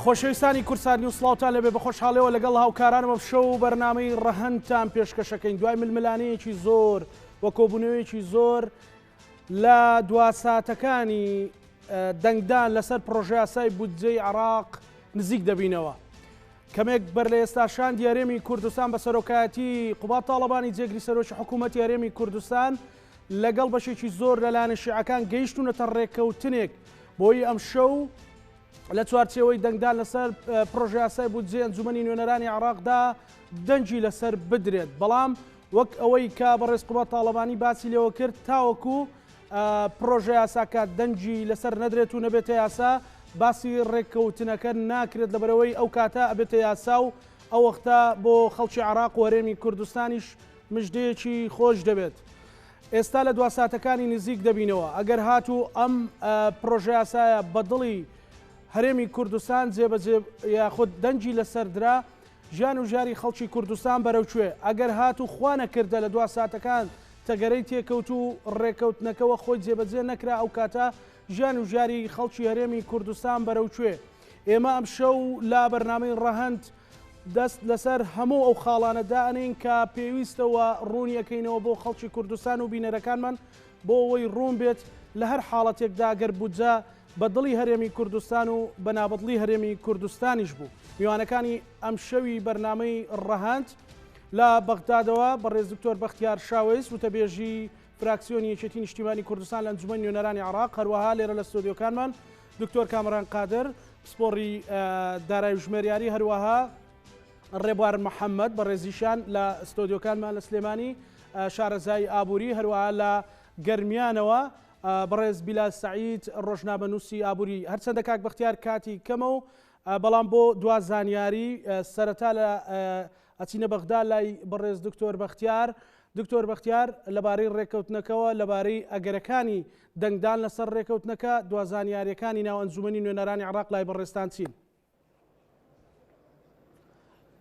خۆشەویستانی کوردسات نیوز سڵاوتان لێبێ بە خۆشحاڵیەوە لەگەڵ هاوکارانم ئەم شەو و بەرنامەی ڕەهەندتان پێشکەشەکەین دوای ململانێیەکی زۆر و کۆبوونەوەیەکی زۆر لە دوا ساتەکانی دەنگدان لەسەر پڕۆژەیاسای بودجەی عێراق نزیک دەبینەوە. کەمێک بەر لە ئێستا شاندی هەرێمی کوردستان بە سەرۆکایەتی قوباد تاڵەبانی جێگری سەرۆکی حکوومەتی هەرێمی کوردستان لەگەڵ بەشێکی زۆر لە لایەنە شیعەکان گەیشتوونەتە ڕێککەوتنێک بۆی ئەمشەو لە چوارچێوەی دەنگدان لەسەر پرۆژەیاسای بودجەی ئەنجومەنی نوێنەرانی عێراقدا دەنگی لەسەر بدرێت بەڵام وەک ئەوەی کە بەڕێز قوباد تاڵەبانی باسی لێوە کرد تاوەکو پرۆژەیاساکە دەنگی لەسەر نەدرێت و نەبێتە یاسا باسی ڕێککەوتنەکە ناکرێت لەبەرەوەی ئەو کاتە ئەبێتە یاسا و ئەو وەختە بۆ خەڵکی عێراق و هەرێمی کوردستانیش مژدەیەکی خۆش دەبێت. ئێستا لە دوا ساتەکانی نزیک دەبینەوە ئەگەر هاتوو ئەم پرۆژەیاسایە بە دڵی هەرێمی کوردستان جێبەجێ یاخود دەنگی لەسەر درا ژیان و ژیاری خەڵکی کوردستان بەرەو کوێ؟ ئەگەر هاتوو خوا نەکردە لە دوا ساتەکان تەگەرەی تێکەوت و ڕێکەوتنەکە وەک خۆی جێبەجێ نەکرا ئەو کاتە ژیان و ژیاری خەڵکی هەرێمی کوردستان بەرەو کوێ؟ ئێمە ئەمشەو لە بەرنامەی ڕەهەند دەست لەسەر هەموو ئەو خاڵانە دائەنێین کە پێویستە و ڕوونی ئەکەینەوە بۆ خەڵکی کوردستان و بینەرەکانمان بۆ ئەوەی ڕوون بێت لە هەر حاڵەتێکدا گەر بودجە بە دڵی هەرێمی کوردستان و بە نابەدڵی هەرێمی کوردستانیش بوو. میوانەکانی ئەمشەوی بەرنامەی ڕەهەند لە بەغدادەوە بەڕێز دکتۆر بەختیار شاوەیس وتەبێژی فراکسیۆنی یەکێتی نیشتیمانی کوردستان لە ئەنجومەنی نوێنەرانی عێراق، هەروەها لێرە لە ستۆدیۆکانمان دکتۆر کامەران قادر پسپۆڕی دارایی و ژمێریاری، هەروەها ڕێبوار محەممەد بەڕێزیشیان لە ستۆدیۆکانمان لە سلێمانی شارەزای ئابووری، هەروەها لە گەرمیانەوە بەڕێز بیلال سەعید ڕۆژنامەنووسی ئابووری. هەرچەندە کاک بەختیار کاتی کەمە و بەڵام بۆ دوا زانیاری سەرەتا لە ئەچینە بەغدا لای بەڕێز دکتۆر بەختیار. دکتۆر بەختیار لەبارەی ڕێککەوتنەکەوە، لەبارەی ئەگەرەکانی دەنگدان لەسەر ڕێککەوتنەکە، دوا زانیارییەکانی ناو ئەنجوومەنی نوێنەرانی عێراق لای بەڕێزتان چین؟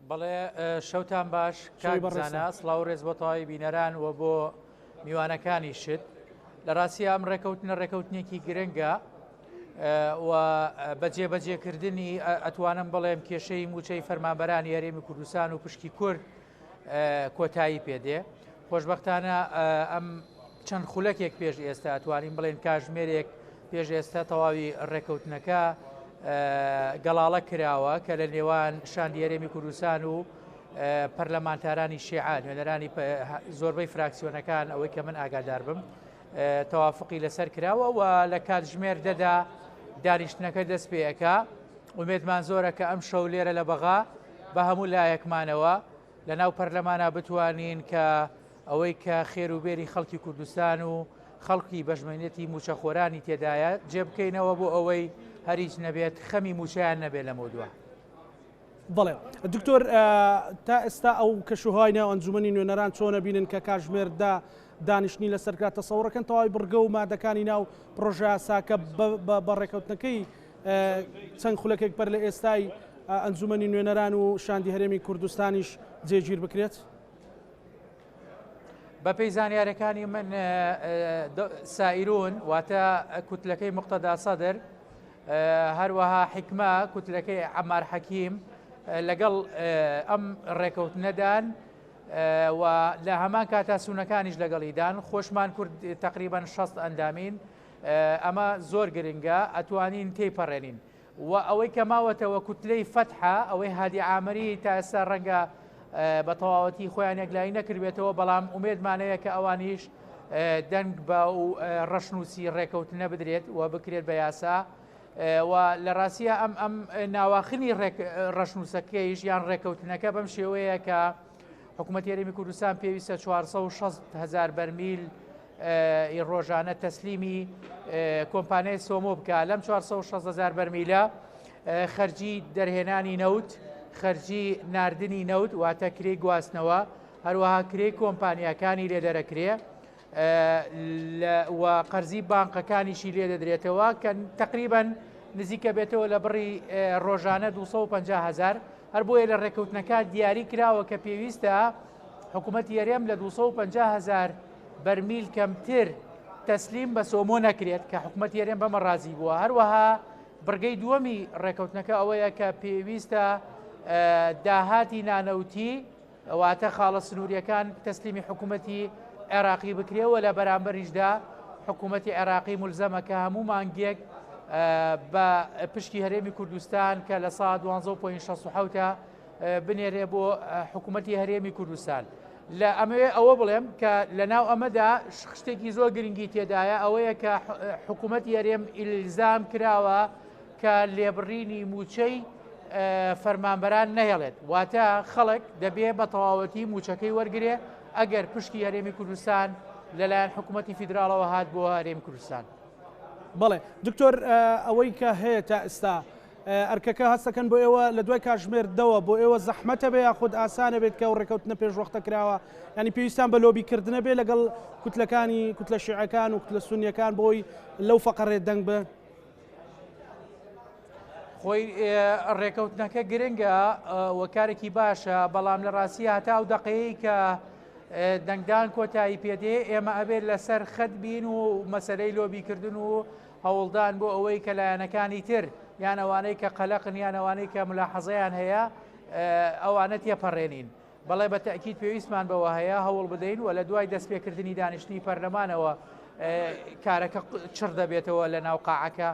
بەڵێ شەوتان باش کاک زانا سڵاو ڕێز بۆ تەواوی بینەران و بۆ میوانەکانی شت لە ڕاستی ئەم ڕێکەوتنە ڕێکەوتنێکی گرنگە و بەجێبەجێکردنی ئەتوانم بڵێم کێشەی موچەی فەرمانبەرانی هەرێمی کوردستان و پشکی کورد کۆتایی پێدێ خۆشببختانە ئەم چەند خولەکێک پێش ئێستا ئەتوانین بڵێن کاژمێرێک پێش ئێستا تەواوی ڕێکەوتنەکە گەڵاڵە کراوە کە لە نێوان شاندی هەرێمی کوردستان و پەرلەمانتارانی شیعە نوێنەرانی زۆربەی فراکسیۆنەکان ئەوەی کە من ئاگادار بم تەوافقی لەسەر کراوە و لە کاتژمێر دەدا دانیشتنەکە دەست پێ ئەکا ئومێدمان زۆرە کە ئەم شەو لێرە لە بەغا بە هەموو لایەکمانەوە لە ناو پەرلەمانە بتوانین کە ئەوەی کە خێر و بێری خەڵکی کوردستان و خەڵکی بەژمەنیەتی مووچەخۆرانی تێدایە جێ بکەینەوە بۆ ئەوەی هەریچ نەبێت خەمی مووچەیان نەبێت لەمەودوا. بەڵێ دکتۆر تا ئێستا ئەو کەشوهوای ناو ئەنجومەنی نوێنەران چۆنە بینن کە کاژمێر دا دانیشتنی لەسەر کرا تەسەوڕەکەن تەواوی بڕگە و مادەکانی ناو پڕۆژەیاساکە بە ڕێکەوتنەکەی چەند خولەکێک بەر لە ئێستای ئەنجومەنی نوێنەران و شاندی هەرێمی کوردستانیش جێگیر بکرێت؟ بەپێی زانیارەکانی من سائیرون واتە کوتلەکەی مقتەدا سەدر هەروەها حیکمە کوتلەکەی عەمار حەکیم لەگەڵ ئەم ڕێکەوتنەدان و لە هەمان کاتا سونەکانیش لەگەڵیدان خۆشمان کورد تقریبان 60 ئەندامین ئەمە زۆر گرنگە ئەتوانین تێیپەڕێنین و ئەوەی کە ماوەتەوە کوتلەی فەتحە، ئەوەی هادی عامری تا ئێستا ڕەنگە بە تەواوەتی خۆیان یەکلایی نەکردبێتەوە، بەڵام ئومێدمان هەیە کە ئەوانیش دەنگ بە ڕەشنووسی ڕێکەوتنە بدرێت و بکرێت بە یاسا و لە ڕاستیە ئەم ئەم ناواخنی ڕەشنووسەکەیش یان ڕێکەوتنەکە بەم شێوەیە کە حکوومەتی هەرێمی کوردستان پێویستە 460 هزار بەرمیل ی ڕۆژانە تەسلیمی کۆمپانیای سۆمۆ بکە لەم 460 هزار بەرمیلە خەرجی دەرهێنانی نەوت خەرجی ناردنی نەوت واتە کرێی گواستنەوە هەروەها کرێی کۆمپانیاکانی لێ دەرەکرێ و قەرزی بانقەکانیشی لێ دەدرێتەوە کە تقریبان نزیکە بێتەوە لە بڕی ڕۆژانە 250 هزار هەر بۆیە لە ڕێککەوتنەکە دیاری کراوە کە پێویستە حکوومەتی هەرێم لە 250 هزار بەرمیل کەمتر تەسلیم بە سۆمۆ نەکرێت کە حکومەتی هەرێم بەمە ڕازی بووە، هەروەها بڕگەی دووەمی ڕێکەوتنەکە ئەوەیە کە پێویستە داهاتی نانەوتی واتە خاڵە سنووریەکان تەسلیمی حکوومەتی عێراقی بکرێ و لە بەرامبەریشدا حکوومەتی عێراقی ملزەمە کە هەموو مانگێک بە پشکی هەرێمی کوردستان کە لە سا 12.67 بنێرێ بۆ حکوومەتی هەرێمی کوردستان. لە ئەمەوێ ئەوە بڵێم کە لە ناو ئەمەدا شتێکی زۆر گرنگی تێدایە ئەوەیە کە حکوومەتی هەرێم ئیلزام کراوە کە لێبڕینی مووچەی فەرمانبەران نەهێڵێت واتە خەڵک دەبێ بە تەواوەتی مووچەکەی وەرگێ ئەگەر پشکی هەرێمی کوردستان لەلایەن حکوومەتی فیدراڵەوە هات بۆ هەرێمی کوردستان. بەڵێ دکتۆر ئەوەی کە هەیە تا ئێستا ئەرکەکە هەستەکەن بۆ ئێوە لە دوای کاژمێر دەوە بۆ ئێوە زەحمەتە بێ یاخود ئاسانە بێت کە ئەو ڕێکەوتنە پێشوەختە کراوە ینی پێویستان بە لۆبیکردنە بێ لەگەڵ کوتلەکانی کوتلە شیعەکان و کوتلە سونیەکان بۆی لەو فەقەرێت دەنگ بن؟ خۆی ڕێکەوتنەکە گرنگە و کارێکی باشە بەڵام لە ڕاستی هەتا ئەو دەقەیە کە دەنگدان کۆتایی پێدێ ئێمە ئەبێت لەسەر خەت بین و مەسلەی لۆبیکردن و هەوڵدان بۆ ئەوەی کە لایەنەکانی تر یان ئەوانەی کە قەلەقن یان ئەوانەی کە ملاحەزەیان هەیە ئەوانە تێپەڕێنین. بەڵێ بە تەئکید پێویستمان بەوە هەیە هەوڵ بدەین و لە دوای دەستپێکردنی دانیشتنی پەرلەمانەوە کارەکە چڕ دەبێتەوە لە ناو قاعەکە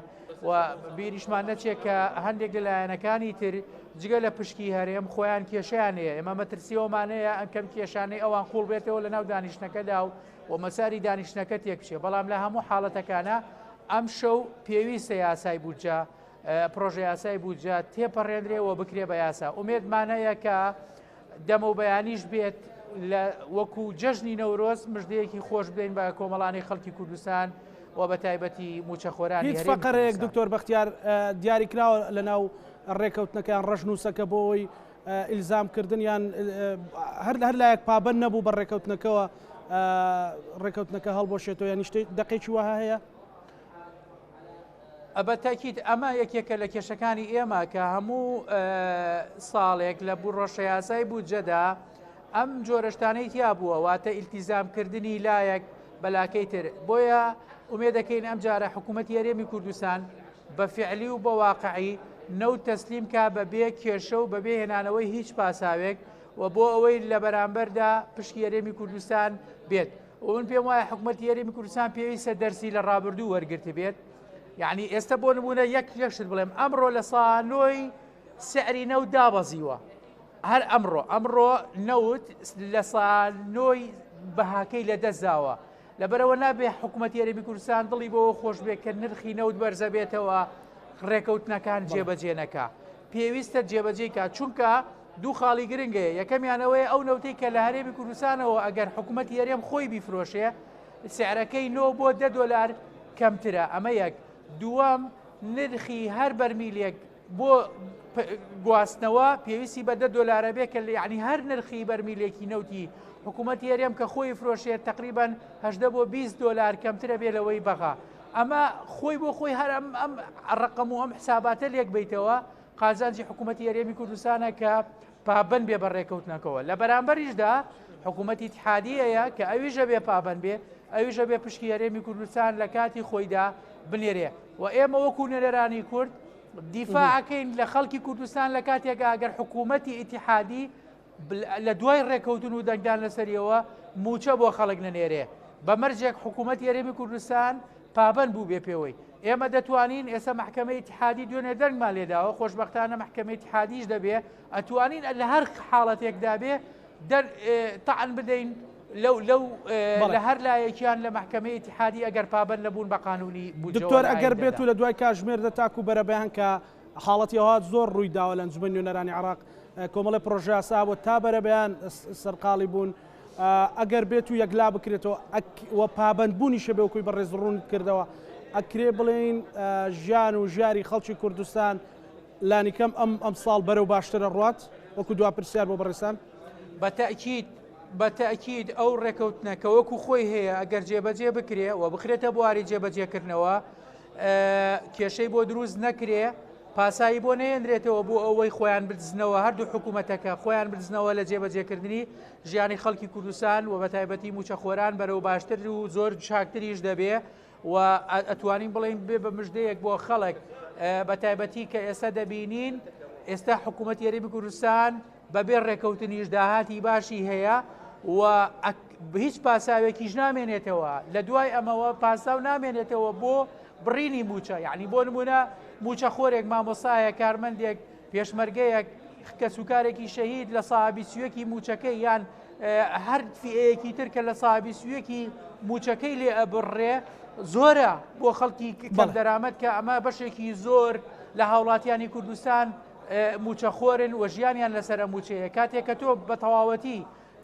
و بیریشمان نەچێت کە هەندێک لە لایەنەکانی تر جگە لە پشکی هەرێم خۆیان کێشیان هەیە ئێمە مەترسیەوەمانەیە ئەم کەم کێشانەی ئەوان قوڵ بێتەوە لە ناو دانیشتنەکەدا و و مەساری دانیشتنەکە تێک بچێ بەڵام لە هەموو حاڵەتەکانە ئەم شەو پێویستە یاسای بودجە پرۆژە یاسای بودجە تێپەڕێنرێ و بکرێ بە یاسا ئومێدمان هەیە کە دەمە و بەیانیش بێت لە وەکو جەژنی نەورۆز مژدەیەکی خۆش بدەین بە کۆمەڵانی خەڵکی کوردستان و بە تایبەتی موچەخۆرانی هیچ فەقەرەیەک دکتۆر بەختیار دیاریکراوە لە ناو ڕێکەوتنەکەیان ڕەشنووسەکە بۆ ئەوەی ئیلزام کردن یان هەر هەر لایەک پابەند نەبوو بە ڕێکەوتنەکەوە ڕێکەوتنەکە هەڵبۆشێتەوە یان شتێک دەقێکی وەها هەیە؟ بە تاکید ئەمە یەکێکە لە کێشەکانی ئێمە کە هەموو ساڵێک لە بوو ڕەشەیاسای بودجەدا ئەم جۆرەشتانەی تیا بووە واتە ئیلتیزامکردنی لایەک بەلاکەی تر بۆیە ئومێدەکەین ئەم جارە حکوومەتی هەرێمی کوردستان بە فعلی و بە واقعی نەوت تەسلیم کا بە بێ کێشە و بەبێ هێنانەوەی هیچ پاساوێک و بۆ ئەوەی لە بەرامبەردا پشکی هەرێمی کوردستان بێت و من پێم وایە حکوومەتی هەرێمی کوردستان پێویستە دەرسی لە ڕابردوو وەرگرتبێت یعنی ئێستا بۆ نمونە یەک یەک شت بڵێم ئەمڕۆ لە سانۆی سعری نەوت دابەزیوە هەر ئەمڕۆ ئەمڕۆ نەوت لە سانۆی بەهاکەی لە دەستداوە لەبەرەوە نابێ حکوومەتی هەرێمی کوردستان دڵی بۆ خۆش بێ کە نرخی نەوت بەرزە بێتەوە ڕێکەوتنەکان جێبەجێ نەکا پێویستە جێبەجێ کا چونکە دوو خاڵی گرنگ هەیە یەکەمیان ئەوەیە ئەو نەوتەی کە لە هەرێمی کوردستانەوە ئەگەر حکوومەتی هەرێم خۆی بیفرۆشێ سعرەکەی 9 بۆ 10 دۆلار کەمترە ئەمە یەک دووەم نرخی هەر بەرمیلێک بۆ گواستنەوە پێویستی بە دە دۆلارە بێ کە یعنی هەر نرخی بەرمیلێکی نەوتی حکوومەتی هەرێم کە خۆی فرۆشێت تقریبان 18 بۆ 20 دۆلار کەمترە بێ لەوەی بەغا ئەمە خۆی بۆ خۆی هەر ئەم ئەم ڕقم و ئەم حساباتە لێک بیتەوە قازانجی حکوومەتی هەرێمی کوردستانە کە پابەند بێ بە ڕێکەوتنەکەوە لە بەرامبەریشدا حکوومەتی ئیتحادی هەیە کە ئەویشە بێ پابەند بێ ئەویشە بێ پشکی هەرێمی کوردستان لە کاتی خۆیدا بنێرێ و ئێمە وەکو نوێنەرانی کورد دیفاعەکەین لە خەڵکی کوردستان لە کاتێکا ئەگەر حکوومەتی ئیتحادی لە دوای ڕێکەوتن و دەنگدان لەسەریەوە موچە بۆ خەڵک نەنێرێ بە مەرجێک حکوومەتی هەرێمی کوردستان پابەند بوو بێ پێوەی ئێمە دەتوانین ئێستا مەحکەمەی ئیتحادی دوێنێ دەنگمان لێداوە خۆشبەختانە مەحکەمەی ئیتحادیش دەبێ ئەتوانین لە هەر حاڵەتێکدا بێ دەر تەعن بدەین لەو لەو لە هەر لایەکیان لە مەحکەمەی ئیتحادی ئەگەر پابەند نەبوون بە قانونی دکتۆر ئەگەر بێت و لە دوای کاژمێر دە تاکو بەرەبەیان کە حاڵەتی ئەوها زۆر ڕووی داوە لە ئەنجومەنی نوێنەرانی عێراق کۆمەڵی پرۆژەیاسا بۆ تا بەرەبەیان سەرقاڵی بوون ئەگەر بێت و یەکلا بکرێتەوە و پابەندبوونیشە بێ وەکوی بەڕێز ڕوون کردەوە ئەکرێ بڵێین ژیان و ژیاری خەڵکی کوردستان لانیکەم ئەم ئەمساڵ بەرەو باشترە ڕوات وەکو دوا پرسیار بۆ بەڕێزتان. بە تەئکید بە تەئکید ئەو ڕێکەوتنە کە وەکو خۆی هەیە ئەگەر جێبەجێ بکرێ و بخرێتە بواری جێبەجێکردنەوە کێشەی بۆ دروست نەکرێ پاسایی بۆ نەیەنرێتەوە بۆ ئەوەی خۆیان بدزنەوە هەردوو حکوومەتەکە خۆیان بدزنەوە لە جێبەجێکردنی ژیانی خەڵکی کوردستان و بە تایبەتی موچەخۆران بەرەو باشتر و زۆر چاکتریش دەبێ. و ئەتوانین بڵێین بێ بە مژدەیەک بۆ خەڵک بە تایبەتی کە ئێستا دەبینین ئێستا حکوومەتی هەرێمی کوردستان بەبێ ڕێکەوتنیش داهاتی باشی هەیە و هیچ پاساوێکیش نامێنێتەوە لە دوای ئەمەوە پاساو نامێنێتەوە بۆ بڕینی موچە یعنی بۆ نمونە موچە خۆرێک مامۆسایە کارمەندێک پێشمەرگەیەک کەسوکارێکی شەهید لە سابی سویەکی موچەکەی یان هەر فئەیەکی تر کە لە سابی سویەکی موچەکەی لێ ئەبڕێ زۆرە بۆ خەڵکی کەم دەرامەت کە ئەمە بەشێکی زۆر لە هاوڵاتیانی کوردستان موچەخۆرن و ژیانیان لەسەر ئەم موچەیە کاتێک کە تۆ بە تەواوەتی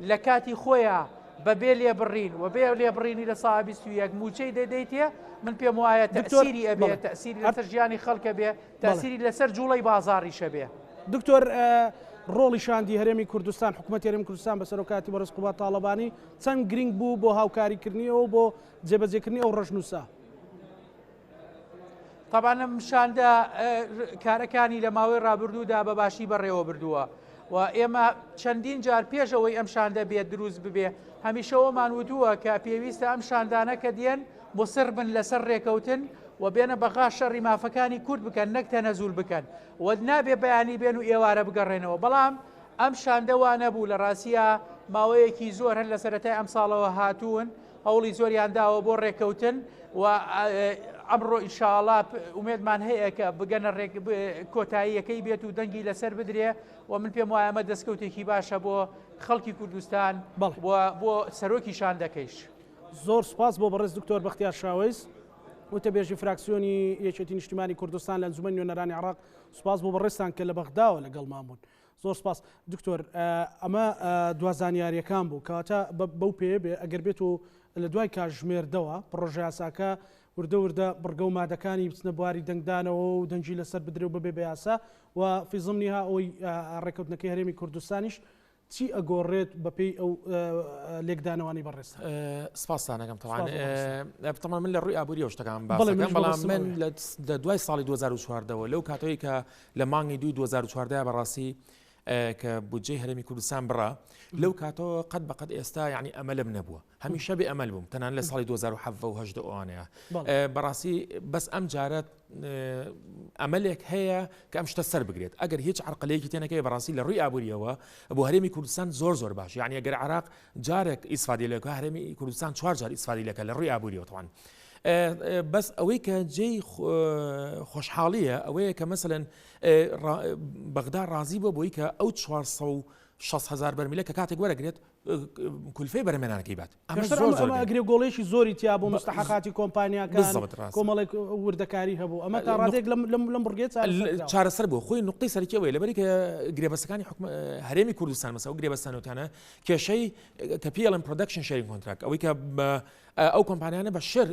لە کاتی خۆیان بەبێ لێبڕین و بێ لێبڕینی لە سا 21 موچەی دەدەیتێ من پێم وایە تەسیری ئەبێ تەسیری لەسەر ژیانی خەڵکە بێ تەسیری لەسەر جوڵەی بازاڕیشە بێ. دکتۆر ڕۆڵی شاندی هەرێمی کوردستان حکوومەت هەرێمی کوردستان بە سەرۆکاتی بەڕێز قوباد تاڵەبانی چەند گرنگ بوو بۆ هاوکاریکردنیەوە بۆ جێبەجێکردنی ئەو ڕەشنووسە؟ تەبعەن ئەم شاندە کارەکانی لە ماوەی ڕابردوودا بە باشی بەڕێوە بردووە و ئێمە چەندین جار پێش ئەوەی ئەم شاندە بێت دروست ببێ هەمیشەوەمان وتووە کە پێویستە ئەم شاندانە کە دێن مصر بن لەسەر ڕێکەوتن و بێنە بەغا شەڕی مافەکانی کورد بکەن نەک تەنەزول بکەن و نابێ بەیانی بێن و ئێوارە بگەڕێنەوە بەڵام ئەم شاندە وا نەبوو لە ڕاستیە ماوەیەکی زۆر هەر لە سەرەتای ئەم ساڵەوە هاتوون هەوڵی زۆریان داوە بۆ ڕێککەوتن و ئەمڕۆ ئینشاءڵا ئومێدمان هەیە کە بگەنە ڕێک کۆتاییەکەی بێت و دەنگی لەسەر بدرێ و من پێم وایە ئەمە دەستکەوتێکی باشە بۆ خەڵکی کوردستان بۆ سەرۆکی شاندەکەیش. زۆر سوپاس بۆ بەڕێز دکتۆر بەختیار شاوەیس وتەبێژی فراکسیۆنی یەکێتی نیشتیمانی کوردستان لە ئەنجومەنی نوێنەرانی عێراق سوپاس بۆ بەڕێزتان کە لە بەغداوە لەگەڵمان بوون. زۆر سپاس دکتۆر ئەمە دوا زانیاریەکان بوو کەواتە بەو پێیە بێ ئەگەر بێت و لە دوای کاتژمێردەوە پڕۆژە یاساکە وردە وردە بڕگە و مادەکانی بچنە بواری دەنگدانەوە و دەنگی لەسەر بدرێ و ببێ بە یاسا و فی ضمنها ئەوەی ڕێککەوتنەکەی هەرێمی کوردستانیش چی ئەگۆڕێت بەپێی ئەو لێکدانەوانەی بەڕێزتان؟ سپاستان ئەکەم تەوان تەمان من لە ڕووی ئابووریەوە شتەکان باسەکەم بەڵام من لە دوای ساڵی 2014ەوە لەو کاتەوەی کە لە مانگی دووی 2014 بەڕاستی کە بودجەی هەرێمی کوردستان بڕا لەو کاتەوە قەت بەقەت ئێستا یعنی ئەمەلم نەبووە هەمیشە بێ ئەمەل بووم تەنان لە ساڵی 2017 ئەوانەیە بەڕاستی بەس ئەم جارە ئەمەلێک هەیە کە ئەم شتە سەر بگرێت ئەگەر هیچ عرقلەیەکی تێنەکەی بەڕاستی لە ڕووی ئابووریەوە بۆ هەرێمی کوردستان زۆر زۆر باش یعنی ئەگەر عراق جارێک ئیسفادی لەکە هەرێمی کوردستان چوار جار ئیسفادی لەکە لە ڕووی ئابووریەوە توان بەس ئەوەی کە جێی خۆشحاڵیە ئەوەیە کە مەسەلەن بەغدا ڕازی بۆ بۆی کە ئەو 460 هزار بەرمیلە کە کاتێک وەرەگرێت کولفەی بەرەمێنانەکەی بات ئەمە زۆر زۆر ئەگرێ گۆڵێکی زۆری تیا بۆ مستحقاتی کۆمپانیاکان کۆمەڵێک وردەکاری هەبوو ئەمە تا ڕادێک لەم لەم لەم بڕگێ چارەسەر بوو خۆی نقطەی سەرەکی ئەوەیە لەبەری کە گرێبەستەکانی حکوم هەرێمی کوردستان مەسەوە گرێبەستانەوتانە کێشەی کە پێڵم production sharing contract ئەوەی کە بە ئەو کۆمپانیانە بە share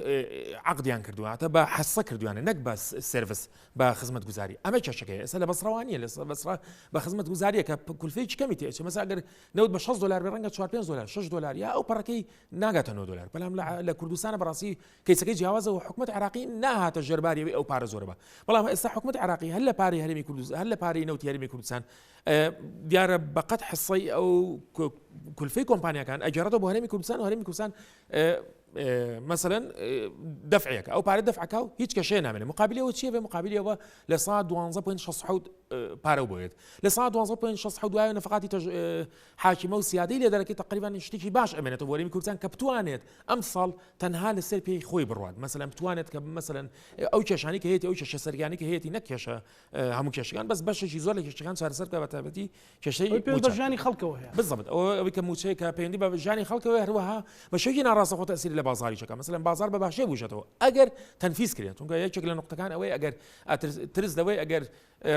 عقدیان کردووە هاتە بە حەسە کردویانە نەک بە service بە خزمەت گوزاری ئەمە کێشەکەی ئێستا لە بەسڕەوانیە لە بەسڕە بە خزمەت گوزاریە کە کولفەیەکی کەمی تێچێ مەسا ئەگەر نەوت بە 6 دلار بێ ڕەنگە 4 5 دلار 6 دلار یا ئەو پەڕەکەی ناگاتە 9 دلار بەڵام لە کوردستانە بەڕاستی کەیسەکەی جیاوازە و حکومەت عراقی ناهاتە ژێرباری ئەوەی ئەو پارە زۆرە بە بەڵام ئێستا حکومەت عراقی هەر لە پارەی هەرێمی کوردستان هەر لە پارەی نەوتی هەرێمی کوردستان دیارە بەقەت حسەی ئەو کولفەی کۆمپانیەکان ئەگەڕێتەوە بۆ هەرێمی کوردستان و هەرێمی کوردستان مەسەلەن دەفعەکە ئەو پارە دەفعەکە و هیچ کەشێ نامێنێ مقابلەوە چیە بێ مقابلەوە لە سا 12.67 پارە بۆیت لە سا 12.67 دوایە نەفقاتی حاکیمە و سیادەی لێ دەرەکەی تقریبان شتێکی باش ئەمێنێتەوە بۆ هەرێمی کوردستان کە بتوانێت ئەم ساڵ تەنها لەسەر پێی خۆی بڕوات مەسەلەن بتوانێت کە مەسەلەن ئەو کێشانی کە هەیەی ئەو کێشە سەرگانی کە هەیەی نەک کێشە هەموو کێشەکان بەس بەشێکی زۆر لە کێشەکان چارەسەر بکە بە تایبەتی کێشەی بە ژیانی خەڵکەوە هەیە بالضبط ئەوە ئەوەی کە مووچەیە کە پەیوەندی بە ژیانی خەڵکەوە هەروەها بە شێوەیەکی ناڕاستەخۆ تەئسیری لە بازاڕیش ئەکا مەسەلەن بازاڕ بە باشی بوژێتەوە ئەگەر تەنفیز کرێت چونکە یەکێک لە نقطەکان ئەوەی ئەگەر ترس لەوەی ئەگەر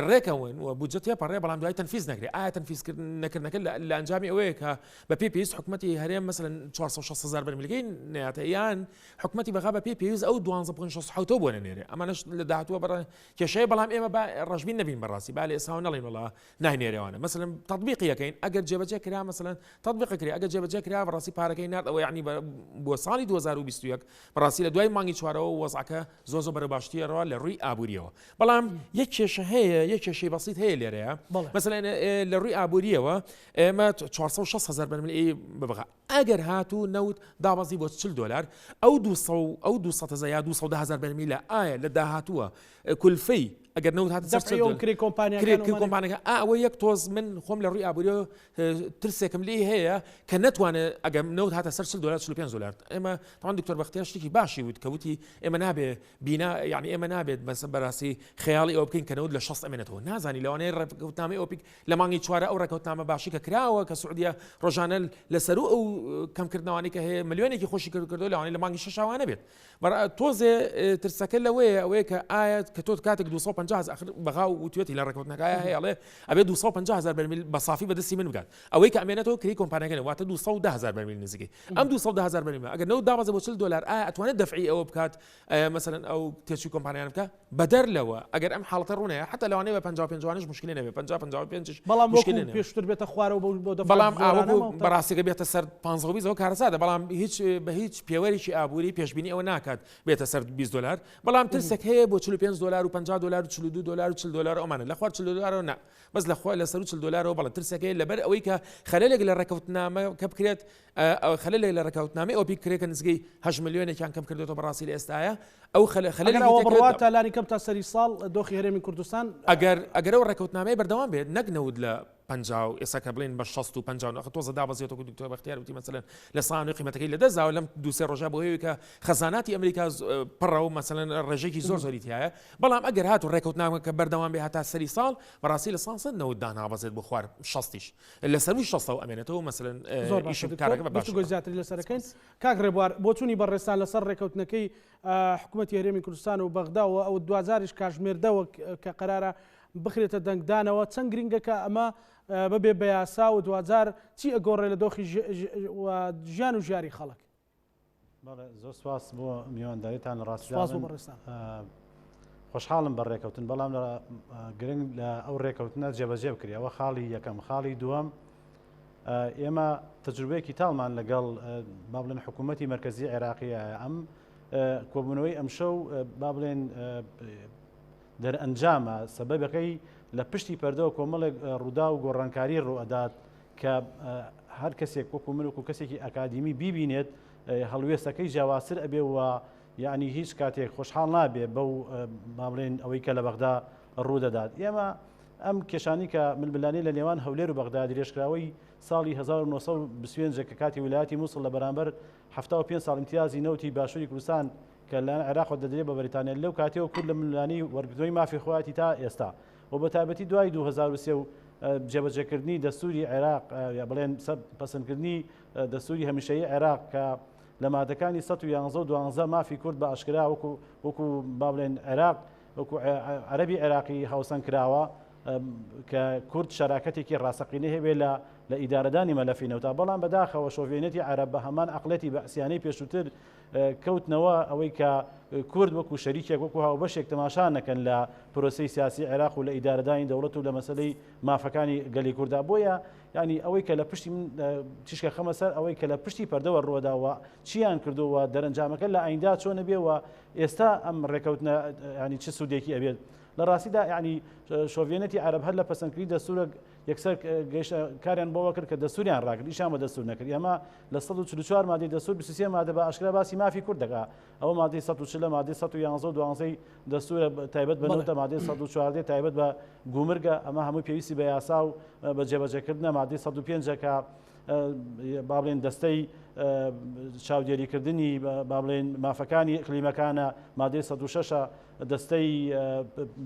ڕێکەون و بودجە تێپەڕێ بەڵام دوای تەنفیز نەکرێت ئایا تەنفیز نەکردنەکە لە ئەنجامی ئەوەیە کە بە پێی پێویست حکومەتی هەرێم مەسەلەن 460 هزار بەرمیلەکەی نەیاتە یان حکومەتی بەغا بە پێی پێویست ئەو 12.67 بۆ نەنێرێ ئەمانەش لە داهاتووە بەڕ کێشەیە بەڵام ئێمە با ڕەشبین نەبین بەڕاستی با لە ئێستاوە نەڵێین وەڵا ناینێرێوانە مەسەلەن تەطبیقی یەکەین ئەگەر جێبەجێ کرا مەسەلەن تەطبیق کرێ ئەگەر جێبەجێ کرا بەڕاستی پارەکەی نارد ئەوە یعنی بۆ ساڵی 2021 بەڕاستی لە دوای مانگی چوارەوە وەزعەکە زۆر زۆر بەرەو باشتری ڕوا لە ڕووی ئابووریەوە بەڵام یەک کێشە هەیە هەیە یەک کێشەی بەسیت هەیە لێرەیە مەسەلەن لە ڕووی ئابووریەوە ئێمە 460 هزار بەرمیل ئی ببغا ئەگەر هاتوو نەوت دابەزی بۆ 40 دلار ئەو 200 ئەو 200 هزار یا 210 هزار بەرمیلە ئایا لە داهاتووە کولفەی ئەگەر نەوت هاتە سەر 40 دۆلار کرێ کۆمپانیاکە ئەوە یەک تۆز من خۆم لە ڕووی ئابووریەوە ترسێکم لێی هەیە کە نەتوانێت ئەگەر نەوت هاتە سەر 40 دلار 45 دلار ئێمە تاوان دکتۆر بەختیار شتێکی باشی وت کە وتی ئێمە نابێ بینا یعنی ئێمە نابێت بەسە بەراستی خەیاڵی ئەوە بکەین کە نەوت لە 60 ئەمێنێتەوە نازانی لەوانەیە ڕێککەوتنامەی ئۆپیک لە مانگی چوارە ئەو ڕێککەوتنامە باشی کە کراوە کە سعودیە ڕۆژانە لەسەر ئەو کەمکردنەوانی کە هەیە ملیۆنێکی خۆشی کرد کردو لەوانەیە لە مانگی شەشاوانە بێت تۆزێ ترسەکە لەوەیە ئەوەیە کە ئایا کە تۆ کاتێک 250 هەزار ئەخر بەغا وتوێتی لە ڕێککەوتنەکە هەیە ئەڵێ ئەبێ 250 هەزار بەرمیل بە سافی بەدەستی من بگات ئەوەی کە ئەمێنێتەوە کری کۆمپانیاکە واتە 210 هەزار بەرمیل نزیکەی ئەم 210 هەزار بەرمیل ئەگەر نەوت دابەزێ بۆ 40 دلار ئایا ئەتوانێت دەفعی ئەوە بکات مەسەلەن ئەو تێچووی کۆمپانیان بکە بەدەر لەوە ئەگەر ئەم حاڵەتە ڕوونەیە حتا لەوانەیە بە 55 وانش مشکلی نەبێ 50 55 بەڵام مشکلی پێشتر بێتە خوارەوە بۆ دەفع بەڵام ئاوەکو بەڕاستیگە بێتە سەر 15 20 ئەوە کارەساتە بەڵام هیچ بە هیچ پێوەرێکی ئابووری پێشبینی ئەوە ناکات بێتە سەر 20 دلار بەڵام ترسێک هەیە بۆ 45 دلار و 50 دلار و 42 دلار و 40 دلار ئەمانە لە خوار 40 دلارەوە نا بەس لە خوا لە سەر 40 دلارەوە بەڵێ ترسێک هەیە لەبەر ئەوەی کە خەلەلێک لە ڕێکەوتنامە کە بکرێت خەلەلێک لە ڕێکەوتنامەی ئۆپیک کرێ کە نزیکەی 8 ملیۆنێکیان کەم کردێتەوە بەڕاستی لە ئێستاە ئەو خەلە خەلەلێکی ئەوە بڕوات تا لانی کەم تا سەری ساڵ دۆخی هەرێمی کوردستان ئەگەر ئەگەر ئەو ڕێکەوتنامەی بەردەوام بێت نەک نەوت لە 50 و ئێستا کە بڵێن بە 60 و 50 ئەخە تۆزە دابەزێتەوە دکتۆر بەختیار وتی مەسەلەن لە ساڵی قیمەتەکەی لە دەستداوە لەم دوو سێ ڕۆژە بۆ هەیە کە خەزاناتی ئەمریکا پڕە و مەسەلەن ڕێژێکی زۆر زۆری تایە بەڵام ئەگەر هاتو ڕێکەوتنامە کە بەردەوام بێ هەتا سەری ساڵ بەڕاستی لە سان سەد نەوت دانابەزێت بۆ خوار شەستیش لە سەروی شەستەوە ئەمێنێتەوە مەسەلەن زۆر باشە دکتۆر گفتوگۆی زیاتری لەسەر ئەکەین کاک ڕێبوار بۆچوونی بەڕێزتان لەسەر ڕێکەوتنەکەی حکوومەتی هەرێمی کوردستان و بەغدا و ئەو دواجاریش کاژمێردە وەک کە قەرارە بخرێتە دەنگدانەوە چەند گرنگە کە ئەمە ببێ بە یاسا و دواجار چی ئەگۆڕێ لە دۆخی ژیان و ژیاری خەڵک؟ بەڵێ زۆر سواس بۆ میوانداریتان لە ڕاستیدا سواس بۆ من بەڕێزتان. خۆشحاڵم بە ڕێکەوتن بەڵام لە گرنگ لە ئەو ڕێکەوتنە جێبەجێ بکرێ ئەوە خاڵی یەکەم خاڵی دووەم ئێمە تەجروبەیەکی تاڵمان لەگەڵ با بڵێن حکوومەتی مەرکەزی عێراقی ئەم کۆبوونەوەی ئەمشەو با بڵێن دەرئەنجامە سەبەبەکەی لە پشتی پەردەوە کۆمەڵێک ڕوودا و گۆڕانکاری ڕوئەدات کە هەر کەسێک وەکو من وەکو کەسێکی ئەکادیمی بیبینێت هەڵوێستەکەی جیاوازتر ئەبێ و یعنی هیچ کاتێک خۆشحاڵ نابێ بەو با بڵێن ئەوەی کە لە بەغدا ڕوودەدات ئێمە ئەم کێشانی کە ململانێ لە نێوان هەولێر و بەغدا درێژکراوەی ساڵی 1925 کە کاتی ویلایەتی مووسڵ لە بەرامبەر 75 ساڵ امتیازی نەوتی باشووری کوردستان کە لەلایەن عێراقەوە دەدرێت بە بەریتانیا لەو کاتەوە کورد لە ململانێی وەرگرتنەوەی مافی خۆیەتی تا ئێستا و بە تایبەتی دوای 2003 و جێبەجێکردنی دەستوری عێراق یا بڵێن پەسەندکردنی دەستوری هەمیشەیی عێراق کە لە مادەکانی 111 و 12 مافی کورد بە ئاشکرا وەکو وەکو با بڵێن عێراق وەکو عەرەبی عێراقی هاوسەنگ کراوە کە کورد شەراکەتێکی ڕاستەقینەی هەبێ لە لە ئیدارەدانی مەلەفی نەوتا بەڵام بەداخەوە شۆڤێنێتی عەرەب بە هەمان عەقڵێتی بەعسیانەی پێشووتر کەوتنەوە ئەوەی کە کورد وەکو شەریکێک وەکو هاوبەشێک تەماشا نەکەن لە پرۆسەی سیاسی عێراق و لە ئیدارەدانی دەوڵەت و لە مەسەلەی مافەکانی گەلی کوردا بۆیە ینی ئەوەی کە لە پشتی من تیشکە خەمە سەر ئەوەی کە لە پشتی پەردەوە ڕووەداوە چیان کردووە دەرەنجامەکە لە ئایندا چۆنە بێ و ئێستا ئەم ڕێکەوتنە ینی چ سوودێکی ئەبێت لە ڕاستیدا ینی شۆڤێنێتی عەرەب هەر لە پەسەندکردنی دەستورە یەکسەر گەیشتە کاریان بەوە کرد کە دەستوریان ڕاگرت ئیشیان بە دەستور نەکرد ئێمە لە 144 مادەی دەستور 23 مادە بە ئاشکرا باسی مافی کورد دەکا ئەوە مادەی 140 مادەی 111 و 12 دەستورە تایبەت بە نەوتە مادەی 114 تایبەت بە گومرگە ئەمە هەمووی پێویستی بە یاسا و بە جێبەجێکردنە مادەی 105 کە با بڵێن دەستەی چاودێریکردنی با بڵێن مافەکانی ئیقلیمەکانە مادەی 106 دەستەی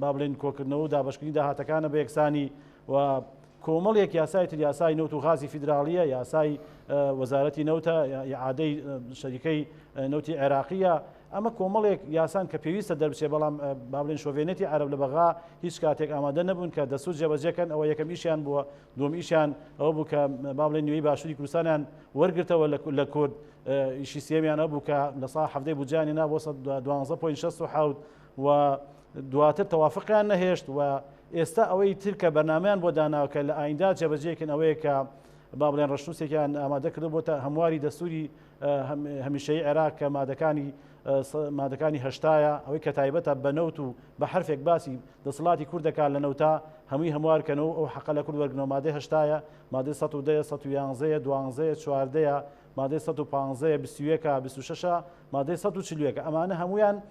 با بڵێن کۆکردنەوە و دابەشکردنی داهاتەکانە بە یەکسانی و کۆمەڵێک یاسای تر یاسای نەوت و غازی فیدراڵیە یاسای وەزارەتی نەوتە ئیعادەی شەریکەی نەوتی عێراقیە ئەمە کۆمەڵێک یاسان کە پێویستە دەربچێ بەڵام با بڵێن شۆڤێنێتی عەرەب لە بەغا هیچ کاتێک ئامادە نەبوون کە دەستور جێبەجێکەن ئەوە یەکەم ئیشیان بووە دووەم ئیشیان ئەوە بوو کە با بڵێن نوێی باشووری کوردستانیان وەرگرتەوە لە کورد ئیشی سێمیان ئەوە بوو کە لە سا حەڤدەی بودجەیان نا بۆ 12.67 و دواتر تەوافقیان نەهێشت و ئێستا ئەوەی تر کە بەرنامەیان بۆ داناوە کە لە ئایندا جێبەجێکن ئەوەیە کە با بڵێن ڕەشنووسێکیان ئامادە کردو بۆتە هەمواری دەستوری هەمیشەیی عێراق کە مادەکانی مادەکانی هەشتایە ئەوەی کە تایبەتە بە نەوت و بە حرفێک باسی دەسەڵاتی کورد دەکات لە نەوتا هەمووی هەموارکەنەوە ئەو حەقە لە کورد وەرگنەوە مادەی هەشتایە مادەی 110 111 12 14 مادەی 115 21 26 مادەی 141 ئەمانە هەمویان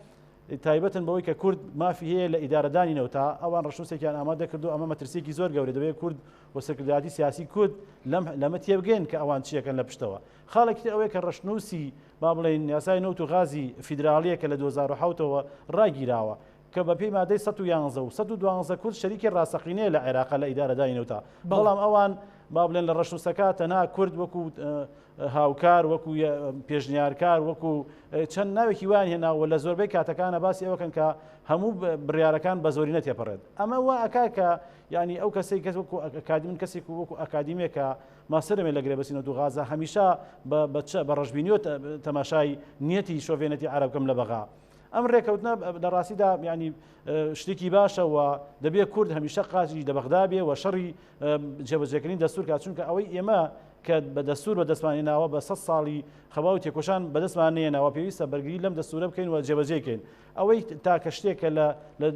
تایبەتن بەوەی کە کورد مافی هەیە لە ئیدارەدانی نەوتا، ئەوان ڕەشنووسێکیان ئامادە کردو ئەمە مەترسیەکی زۆر گەورە دەبێت کورد و سەرکردایەتی سیاسی کورد لەم لەمە تێبگەن کە ئەوان چیەکەن لە پشتەوە. خاڵێکی تر ئەوەیە کە ڕەشنووسی با بڵێین یاسای نەوت و غازی فیدراڵیە کە لە 2007 ەوە ڕاگیراوە کە بە پێی مادەی 111 و 112 کورد شەریکی ڕاستەقینەیە لە عێراقا لە ئیدارەدانی نەوتا بەڵام ئەوان با بڵێن لە ڕەشنووسەکە تەنها کورد وەکو هاوکار وەکو پێشنیارکار وەکو چەند ناوێکی وایان هێناوە لە زۆربەی کاتەکانە باسی ئەوەکەن کە هەموو بڕیارەکان بە زۆرینە تێپەڕێت ئەمە وا ئەکا کە یعنی ئەو کەسێک کەس وەکو ئەکادیمن کەسێک وەکو ئەکادیمێکە ماسەرمێ لە گرێبەستی نەوت و غازە هەمیشە بە ڕەشبینیەوە تەماشای نیەتی شۆڤێنەتی عەرەب کەم لە بەغا ئەم ڕێکەوتنە لە ڕاستیدا یعنی شتێکی باشە و دەبێت کورد هەمیشە قاچی لە بەغدا بێ و شەڕی جێبەجێکردنی دەستور کات چونکە ئەوەی ئێمە کە بە دەستور بە دەستمان هێناوە بە سە ساڵی خەبا و تێکۆشان بەدەستمان نێناوە پێویستە بەرگری لەم دەستورە بکەین و جێبەجێکەین ئەوەی تاکە شتێکە لە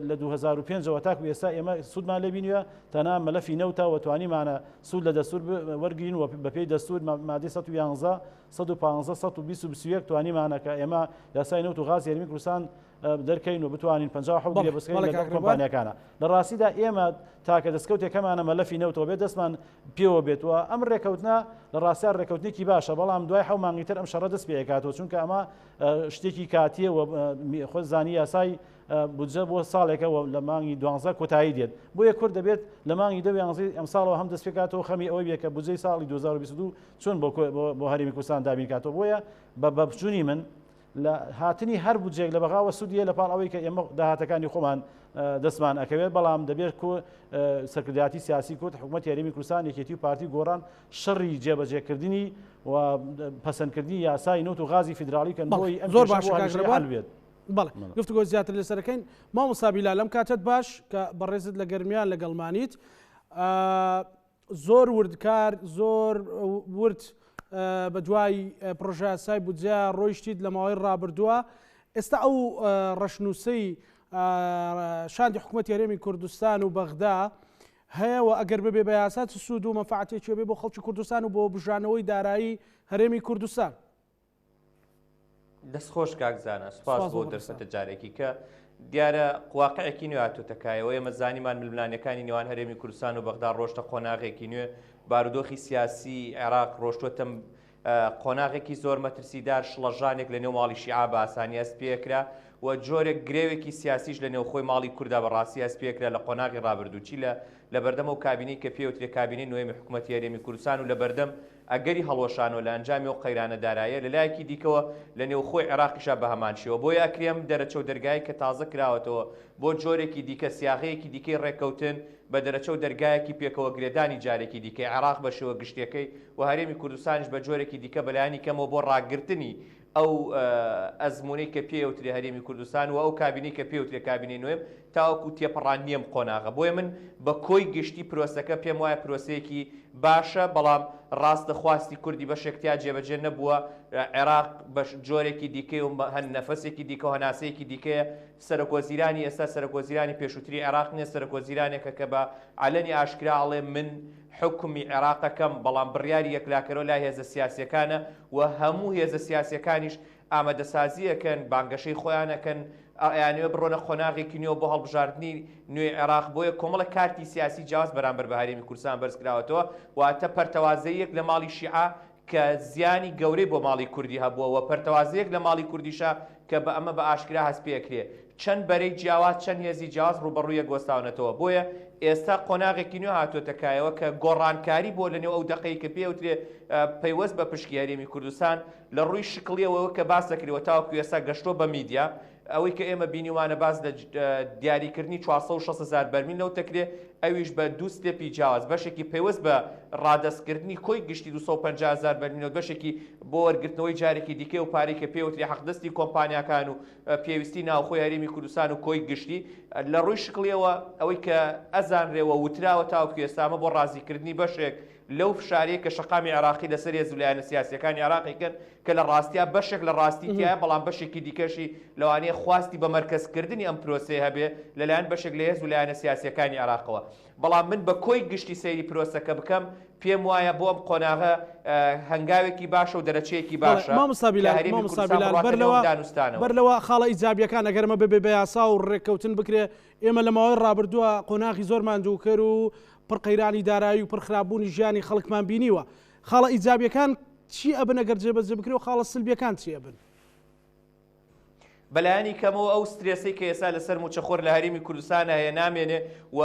لە 2005ەوە تاکو ئێستا ئێمە سوودمان لێ بینیوە تەنها مەلەفی نەوتە و توانیمانە سوود لە دەستور وەرگین و بەپێی دەستور مادەی 111 115 120 و 21 توانیمانە کە ئێمە یاسای نەوت و غاز هەرێمی کوردستان دەرکەین و بتوانین 57 گرێبەستەکەین لەگەڵ کۆمپانیاکانە لە ڕاستیدا ئێمە تاکە دەستکەوتێکەمانە مەلەفی نەوتەوە بێت دەستمان پێوە بێت و ئەم ڕێکەوتنە لە ڕاستیا ڕێکەوتنێکی باشە بەڵام دوای حەو مانگی تر ئەم شەڕە دەست پێکاتەوە چونکە ئەمە شتێکی کاتیە و خۆ زانی یاسای بودجە بۆ ساڵێکە و لە مانگی دوانزە کۆتایی دێت بۆیە کورد دەبێت لە مانگی دە یانزەی ئەمساڵەوە هەم دەست پێکاتەوە خەمی ئەوەی بێت کە بودجەی ساڵی 2022 چۆن بۆ هەرێمی کوردستان دابین کاتەوە بۆیە بە بەبچوونی من لە هاتنی هەر بودجەیەک لە بەغاوە سوودی هەیە لە پاڵ ئەوەی کە ئێمە داهاتەکانی خۆمان دەستمان ئەکەوێت بەڵام دەبێت کۆ سەرکردایەتی سیاسی کورد حکوومەتی هەرێمی کوردستان یەکێتی و پارتی گۆڕان شەڕی جێبەجێکردنی و پەسەندکردنی یاسای نەوت و غازی فیدراڵی کەن بۆی ئەم زۆر کێشە باشە بۆ کاک هەمیشە ڕێبوار. حەل بێت. بەڵێ گفتوگۆ زیاتر لەسەرەکەین مامۆستا بیلال ئەم کاتەت باش کە بەڕێزت لە گەرمیان لەگەڵمانیت زۆر وردکار زۆر ورد بە دوای پڕۆژەیاسای بودجە ڕۆیشتیت لە ماوەی ڕابردووە ئێستا ئەو ڕەشنووسەی شاندی حکوومەتی هەرێمی کوردستان و بەغدا هەیە و ئەگەر ببێ بە یاسا چ سوود و مەنفەعەتێکی بێ بۆ خەڵکی کوردستان و بۆ بژانەوەی دارایی هەرێمی کوردستان. دەست خۆش کاک زانا سوپاس بۆ دەرفەتە جارێکی کە دیارە واقعێکی نوێ هاتۆتە کایەوە ئێمە زانیمان ململانێکانی نێوان هەرێمی کوردستان و بەغدا ڕۆشتە قۆناغێکی نوێ بارودۆخی سیاسی عێراق ڕۆشتوەتە قۆناغێکی زۆر مەترسیدار شڵەژانێک لە نێو ماڵی شیعە بە ئاسانی هەست پێکرا و جۆرێک گرێوێکی سیاسیش لە نێوخۆی ماڵی کوردا بەڕاستی هەست پێکرا لە قۆناغی ڕابردوو چی لە لەبەردەم ئەو کابینەی کە پێوترێ کابینەی نۆیەمی حکوومەتی هەرێمی کوردستان و لەبەردەم ئەگەری هەڵوەشانەوە لە ئەنجامی ئەو قەیرانە داراییە، لە لایەکی دیکەوە لە نێوخۆی عێراقیشا بە هەمان شێوە. بۆیە ئەکرێ ئەم دەرەچە و دەرگایەی کە تازە کراوەتەوە بۆ جۆرێکی دیکە، سیاغەیەکی دیکەی ڕێککەوتن، بە دەرەچە و دەرگایەکی پێکەوە گرێدانی جارێکی دیکەی عێراق بە شێوە گشتیەکەی و هەرێمی کوردستانیش بە جۆرێکی دیکە بە لایەنی کەمەوە بۆ ڕاگرتنی ئەو ئەزموونەی کە پێیەوترێ هەرێمی کوردستان و ئەو کابینەی کە پێوترێ کابینەی نۆیەم تاوەکو تێپەڕاندنی ئەم قۆناغە. بۆیە من بە کۆی گشتی پرۆسەکە پێم وایە پرۆسەیەکی باشە، بەڵام ڕاستە خواستی کوردی بەشێک تیا جێبەجێ نەبووە، عێراق بە جۆرێکی دیکەی و نەفەسێکی دیکە و هەناسەیەکی دیکەیە، سەرۆکوەزیرانی ئێستا سەرۆکوەزیرانی پێشووتری عێراق نییە، سەرۆکوەزیرانێکە کە بە عەلەنی ئاشکرا ئەڵێ من حوکمی عێراق ئەکەم، بەڵام بڕیاری یەکلاکەرەوە لای هێزە سیاسییەکانە و هەموو هێزە سیاسییەکانیش ئامادەسازی ئەکەن، بانگەشەی خۆیان ئەکەن، ئەیانەوێ بڕۆنە قۆناغێکی نوێوە بۆ هەڵبژاردنی نوێی عێراق، بۆیە کۆمەڵێک کارتی سیاسی جیاواز بەرامبەر بە هەرێمی کوردستان بەرزکراوەتەوە، واتە پەرتەوازەییەک لە ماڵی شیعە کە زیانی گەورەی بۆ ماڵی کوردی هەبووە و پەرتەوازەیەک لە ماڵی کوردیشە کە بە ئەمە بە ئاشکرا هەست پێ ئەکرێ چەند بەرەی جیاواز چەند هێزی جیاواز ڕووبەڕووی یەک وەستاونەتەوە بۆیە ئێستا قۆناغێکی نوێ هاتۆتە کایەوە کە گۆڕانکاری بووە لە نێو ئەو دەقەی کە پێ ئەوترێ پەیوەست بە پشکی هەرێمی کوردستان لە ڕووی شکڵیەوە کە باس دەکرێ و تاوەکو ئێستا گەشتووە بە میدیا ئەوەی کە ئێمە بینیومانە باس لە دیاریکردنی 460 هەزار بەرمیل نەوت دەکرێ. ئەویش بە دوو step ی جیاواز، بەشێکی پەیوەست بە ڕادەستکردنی کۆی گشتی 250 هەزار بەرمیل نەوت، بەشێکی بۆ وەرگرتنەوەی جارێکی دیکەی ئەو پارەی کە پێوترێ حەقدەستی کۆمپانیاکان و پێویستی ناوخۆی هەرێمی کوردستان و کۆی گشتی. لە ڕووی شکڵیەوە ئەوەی کە ئەزانرێ و وتراوە تاوەکو ئێستا ئەمە بۆ ڕازیکردنی بەشێک لەو فشارەیە کە شەقامی عێراقی لەسەر هێز و لایەنە سیاسییەکانی عێراقی کەن کە لە ڕاستیا بەشێک لە ڕاستی تیایە بەڵام بەشێکی دیکەشی لەوانەیە خواستی بە مەرکەزکردنی ئەم پرۆسەیە هەبێ لەلایەن بەشێک لە هێز و لایەنە سیاسییەکانی عێراقەوە. بەڵام من بە کۆی گشتی سەیری پرۆسەکە بکەم پێم وایە بۆ ئەم قۆناغە هەنگاوێکی باشە و دەرەچەیەکی بەڵێ باشە مامۆستا کە بیلال هەرێمی مامۆستا کوردستان بیلال بڕواتە بەر نێو لەوە ئەم دانوستانەوە. بەر لەوە خاڵە ئیجابییەکان ئەگەر ئەمە ببێ بە یاسا و ڕێککەوتن بکرێ ئێمە لە ماوەی ڕابردووە قۆناغی زۆر ماندووکەر و پڕ قەیرانی دارایی و پڕ خراپبوونی ژیانی خەڵکمان بینیوە. خاڵە ئیجابییەکان چی ئەبن ئەگەر جێبەجێ بکرێ و خاڵە سلبییەکان چی ئەبن؟ بەلایەنی کەمەوە ئەو سترێسەی کە ئێستا لەسەر مووچەخۆر لە هەرێمی کوردستانە هەیە نامێنێ و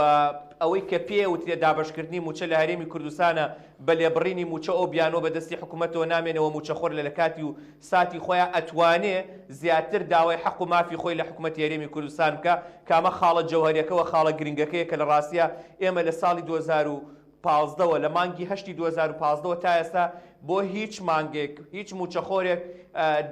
ئەوەی کە پێ وترێ دابەشکردنی مووچە لە هەرێمی کوردستانە بە لێبڕینی مووچە ئەو بیانووە بە دەستی حکوومەتەوە نامێنێ و مووچەخۆر لە لە کاتی و ساتی خۆیا ئەتوانێ زیاتر داوای حەق و مافی خۆی لە حکوومەتی هەرێمی کوردستان بکا کە ئەمە خاڵە جەوهەریەکە و خاڵە گرنگەکەیە کە لە ڕاستیا ئێمە لە ساڵی 2015 وە لە مانگی هەشتی 2015 وە تا ئێستا بۆ هیچ مانگێک هیچ مووچەخۆرێک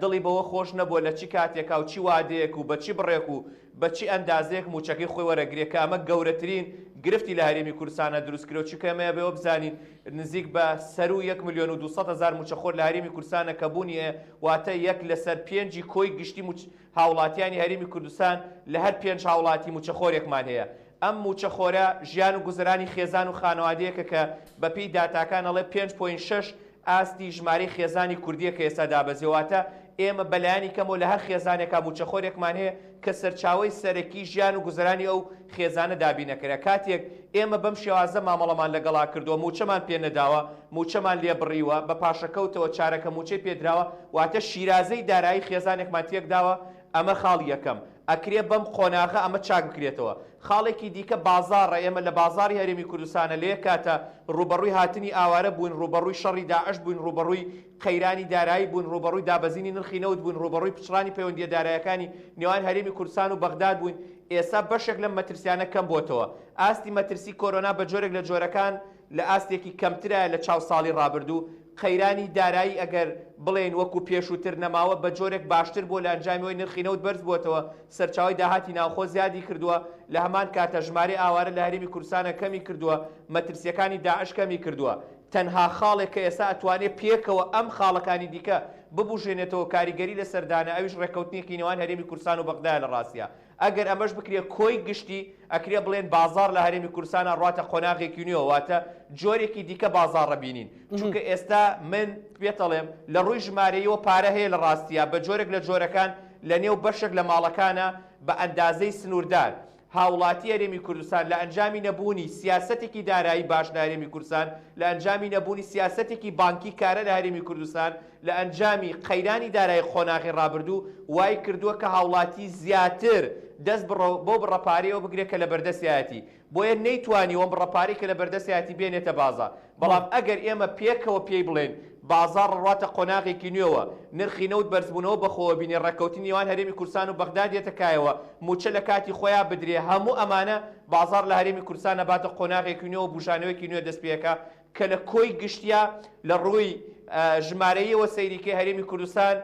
دڵی بەوە خۆش نەبووە لە چی کاتێکا و چی وادەیەک و بە چی بڕێک و بە چی ئەندازەیەک مووچەکەی خۆی وەرەگرێ کە ئەمە گەورەترین گرفتی لە هەرێمی کوردستانا دروست کرد چونکە ئێمە ئەبێ بزانین نزیک بە سەروو یەک ملیۆن و 200 هەزار مووچەخۆر لە هەرێمی کوردستانە کە بوونی هەیە، واتە یەک لەسەر پێنجی کۆی گشتی مووچ هاوڵاتیانی هەرێمی کوردستان لە هەر پێنج هاوڵاتی مووچەخۆرێکمان هەیە. ئەم مووچەخۆرە ژیان و گوزەرانی خێزان و خانەوادەیەکە کە بەپێی داتاکان ئەڵێ پێنج point شەش ئاستی ژمارەی خێزانی کوردییە کە ئێستا دابەزیوە، واتە ئێمە بەلایەنی کەمەوە لە هەر خێزانێکا مووچەخۆرێکمان هەیە کە سەرچاوەی سەرەکی ژیان و گوزەرانی ئەو خێزانە دابینەکەرە. کاتێک ئێمە بەم شێوازە مامەڵەمان لەگەڵا کردووە، مووچەمان پێ نەداوە، مووچەمان لێ بڕیوە، بە پاشەکەوتەوە چارەکە مووچەی پێ دراوە، واتە شیرازەی دارایی خێزانێکمان تێکداوە، ئەمە خاڵی یەکەم. ئەکرێ بەم قۆناغە ئەمە چاک بکرێتەوە. خاڵێکی دیکە بازاڕە، ئێمە لە بازاڕی هەرێمی کوردستانە لە یەک کاتا ڕووبەڕووی هاتنی ئاوارە بووین، ڕووبەڕووی شەڕی داعش بووین، ڕووبەڕووی قەیرانی دارایی بووین، ڕووبەڕووی دابەزینی نرخی نەوت بووین، ڕووبەڕووی پچڕانی پەیوەندییە دارایەکانی نێوان هەرێمی کوردستان و بەغداد بووین، ئێستا بەشێک لەم مەترسیانە کەم بۆتەوە. ئاستی مەترسی کۆرۆنا بە جۆرێک لە جۆرەکان لە ئاستێکی کەمترایە لە چاو ساڵی ڕابردوو، قەیرانی دارایی ئەگەر بڵێین وەکو پێشووتر نەماوە بە جۆرێک باشتر بووە لە ئەنجامی ئەوەی نرخی نەوت بەرز بووەتەوە، سەرچاوەی داهاتی ناوخۆ زیادی کردووە، لە هەمان کاتا ژمارەی ئاوارە لە هەرێمی کوردستانا کەمی کردووە، مەترسییەکانی داعش کەمی کردووە. تەنها خاڵێک کە ئێستا ئەتوانێ پێکەوە ئەم خاڵەکانی دیکە ببوژێنێتەوە کاریگەری لەسەر دانا ئەویش ڕێککەوتنێکی نێوان هەرێمی کوردستان و بەغدایە لە ڕاستیا ئەگەر ئەمەش بکرێ کۆی گشتی ئەکرێ بڵێن بازاڕ لە هەرێمی کوردستانا ڕواتە قۆناغێکی نوێوە واتە جۆرێکی دیکە بازاڕ ئەبینین چونکە ئێستا من پێتەڵێم لە ڕووی ژمارەیەوە پارە هەیە لە ڕاستیا بە جۆرێک لە جۆرەکان لە نێو بەشێک لە ماڵەکانا بە ئەندازەی سنووردار هاوڵاتی هەرێمی کوردستان لە ئەنجامی نەبوونی سیاسەتێکی دارایی باش لە هەرێمی کوردستان، لە ئەنجامی نەبوونی سیاسەتێکی بانکی کارە لە هەرێمی کوردستان، لە ئەنجامی قەیرانی دارایی قۆناغی ڕابردوو وای کردووە کە هاوڵاتی زیاتر دەست بەو بڕە پارەیەوە بگرێت کە لە بەردەستیایەتی بۆیە نەیتوانیوە ئەم بڕە پارەی کە لە بەردەستیایەتی بێنێتە بازاڕ. بەڵام ئەگەر ئێمە پێکەوە پێی بڵێین بازاڕ ڕواتە قۆناغێکی نوێوە، نرخی نەوت بەرزبوونەوە بەخۆوە بینێ، ڕێککەوتنی نێوان هەرێمی کوردستان و بەغدا دێتە کایەوە، مووچە لە کاتی خۆیا بدرێ، هەموو ئەمانە بازاڕ لە هەرێمی کوردستان ئەباتە قۆناغێکی نوێوە، بوژانەوەیەکی نوێ دەست پێکا کە لە کۆی گشتیا لە ڕووی ژمارەییەوە سەیری کەی هەرێمی کوردستان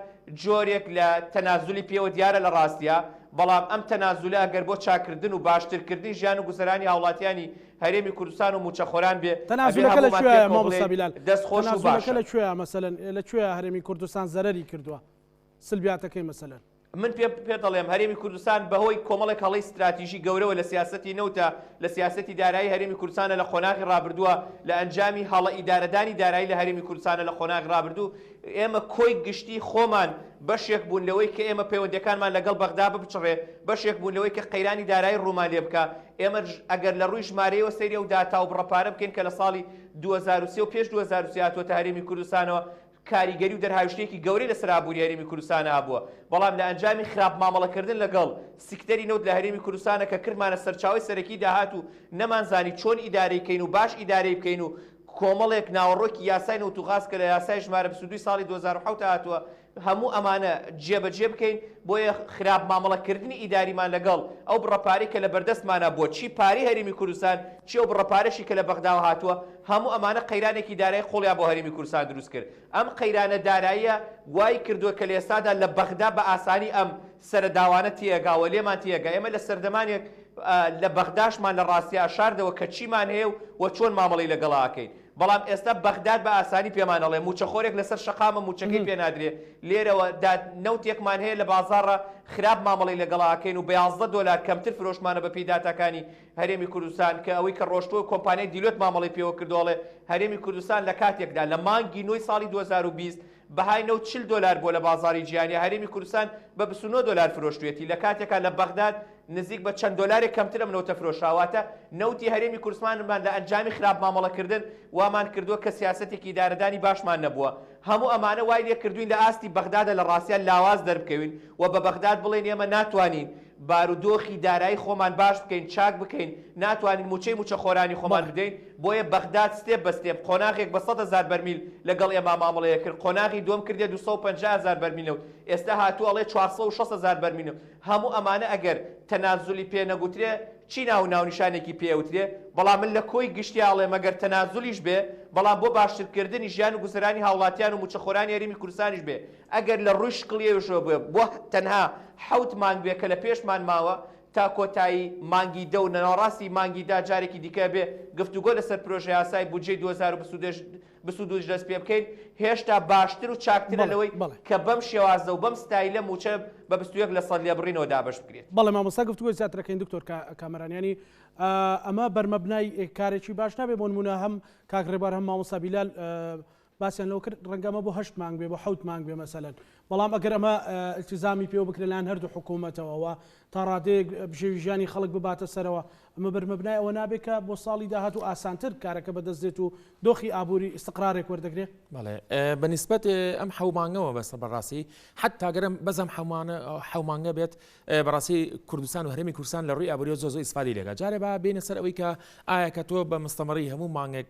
جۆرێک لە تەنازولی پێوە دیارە لە ڕاستیا، بەڵام ئەم تەنازولە ئەگەر بۆ چاککردن و باشترکردنی ژیان و گوزەرانی هاوڵاتیانی هەرێمی کوردستان و مووچەخۆران بێ، ئەبێ تەنازولەکە لە هەموومان کوێیە پێکەوە مامۆستا بڵێین بیلال؟ دەست خۆش و تەنازولەکە باشە. لە کوێیە مەسەلەن لە کوێیە هەرێمی کوردستان زەرەری کردووە؟ سلبیاتەکەی مەسەلەن. من پێ پێت دەڵێم هەرێمی کوردستان بەهۆی کۆمەڵێک هەڵەی ستراتیژی گەورەوە لە سیاسەتی نەوتە، لە سیاسەتی دارایی هەرێمی کوردستانە لە قۆناغی ڕابردووە، لە ئەنجامی هەڵە ئیدارەدانی دارایی لە هەرێمی کوردستانە لە قۆناغی ڕابردوو، ئێمە کۆی گشتی خۆمان بەشێک بوون لەوەی کە ئێمە پەیوەندیەکانمان لەگەڵ بەغدا بپچڕێ، بەشێک بوون لەوەی کە قەیرانی دارایی ڕوومان لێ بکا، ئێمە ئەگەر لە ڕووی ژمارەیەوە سەیری ئەو داتا و بڕە پارە بکەین کە لە ساڵی 2003 و پێش 2003 هاتووەتە هەرێمی کوردستانەوە، کاریگەری و دەرهاویشتەیەکی گەورەی لەسەر ئابووری هەرێمی کوردستان هەبووە، بەڵام لە ئەنجامی خراپ مامەڵەکردن لەگەڵ سیکتەری نەوت لە هەرێمی کوردستانە کە کردمانە سەرچاوەی سەرەکی داهات و نەمانزانی چۆن ئیدارەی کەین و باش ئیدارەی بکەین و. کۆمەڵێک ناوەڕۆکی یاسای نەوت و غاز کە لە یاسای ژمارە 22 ساڵی 2007 هاتووە هەموو ئەمانە جێبەجێ بکەین، بۆیە خراپ مامەڵەکردنی ئیداریمان لەگەڵ ئەو بڕە پارەی کە لە بەردەستمانا بووە، چی پارەی هەرێمی کوردستان، چی ئەو بڕە پارەشی کە لە بەغداوە هاتووە، هەموو ئەمانە قەیرانێکی دارایی قوڵیان بۆ هەرێمی کوردستان دروست کرد. ئەم قەیرانە داراییە وای کردووە کە لە ئێستادا لە بەغدا بە ئاسانی ئەم سەرەداوانە تێئەگا و لێمان تێئەگا. ئێمە لە سەردەمانێک لە بەغداشمان لە ڕاستیا ئەشاردەوە کە چیمان هەیە و چۆن مامەڵەی لەگەڵا ئەکەین. بەڵام ئێستا بەغداد بە ئاسانی پێمان ئەڵێ مووچەخۆرێک لەسەر شەقامە مووچەکەی پێ نادرێ، لێرەوە دا نەوتێکمان هەیە لە بازاڕە خراپ مامەڵەی لەگەڵا ئەکەین و بە 11 دۆلار کەمتر فرۆشتمانە بە پێی داتاکانی هەرێمی کوردستان کە ئەوەی کە ڕۆشتووە کۆمپانیای دیلۆت مامەڵەی پێوە کردووە ئەڵێ هەرێمی کوردستان لە کاتێکدا لە مانگی نۆی ساڵی 2020 بەهای نەوت 40 دۆلار بووە لە بازاڕی جیهانی هەرێمی کوردستان بە 29 دۆلار فرۆشتوویەتی لە کاتێکا لە بەغداد نزیک بە چەند دۆلارێک کەمتر ئەم نەوتە فرۆشرا، واتە نەوتی هەرێمی کوردستانمان لە ئەنجامی خراپ مامەڵەکردن وامان کردووە کە سیاسەتێکی ئیدارەدانی باشمان نەبووە. هەموو ئەمانە وای لێکردووین لە ئاستی بەغدادا لە ڕاستیا لاواز دەربکەوین و بە بەغداد بڵێین ئێمە ناتوانین بارودۆخی دارایی خۆمان باش بکەین، چاک بکەین، ناتوانین مووچەی مووچەخۆرانی خۆمان بدەین، بۆیە بەغداد step بە step قۆناغێک بە 100,000 بەرمیل لەگەڵ ئێمە مامەڵەیە کرد، قۆناغی دووەم کردیە 250,000 بەرمیل نەوت، ئێستا هاتووە ئەڵێ 460,000 بەرمیل نەوت. هەموو ئەمانە ئەگەر تەنازولی پێ نەگوترێ چی ناو و ناونیشانێکی پێ ئەوترێ؟ بەڵام من لە کۆی گشتیا ئەڵێم ئەگەر تەنازولیش بێ بەڵام بۆ باشتر کردنی ژیان و گوزەرانی هاوڵاتیان و موچەخۆرانی هەرێمی کوردستانیش بێ ئەگەر لە ڕووی شکڵیەوشەوە بێ بۆ تەنها حەوت مانگ بێ کە لە پێشمان ماوە تا کۆتایی مانگی دە و ناوەڕاستی مانگی دا جارێکی دیکە بێ گفتوگۆ لەسەر پرۆژەیاسای بودجەی 2022 بسوودوش دەست پێ بکەین هێشتا باشتر و چاکترە لەوەی کە بەم شێوازە و بەم ستایلە مووچە بە 21 لە سەد لێبڕینەوە دابەش بکرێت. بەڵێ مامۆستا گفتوگۆی زیاتر ئەکەین دکتۆر کامەران یانی ئەمە بەرمەبنای کارێکی باش نابێ بۆ نمونە هەم کاک ڕێبوار هەم مامۆستا بیلال باسیان لەوە کرد ڕەنگە ئەمە بۆ هەشت مانگ بێ بۆ حەوت مانگ بێ مەسەلەن بەڵام ئەگەر ئەمە التزامی پێوە بکرێت لەلایەن هەردوو حکوومەتەوە و تا ڕادەیەک بژێوی ژیانی خەڵک بباتە سەرەوە ئەمە بەرمەبنای ئەوە نابێت کە بۆ ساڵی داهاتوو ئاسانتر کارەکە بەدەست دێت و دۆخی ئابووری ئیستقرارێک وەردەگرێ؟ بەڵێ بە نیسبەت ئەم حەو مانگەوە بەسە بەڕاستی حتا گەرم بەس ئەم حەمانە حەو مانگە بێت بەڕاستی کوردستان و هەرێمی کوردستان لە ڕووی ئابووریەوە زۆر زۆر ئیسفادەی لێکا جارێ با بێینە سەر ئەوەی کە ئایا کە تۆ بە مستەمەڕی هەموو مانگێک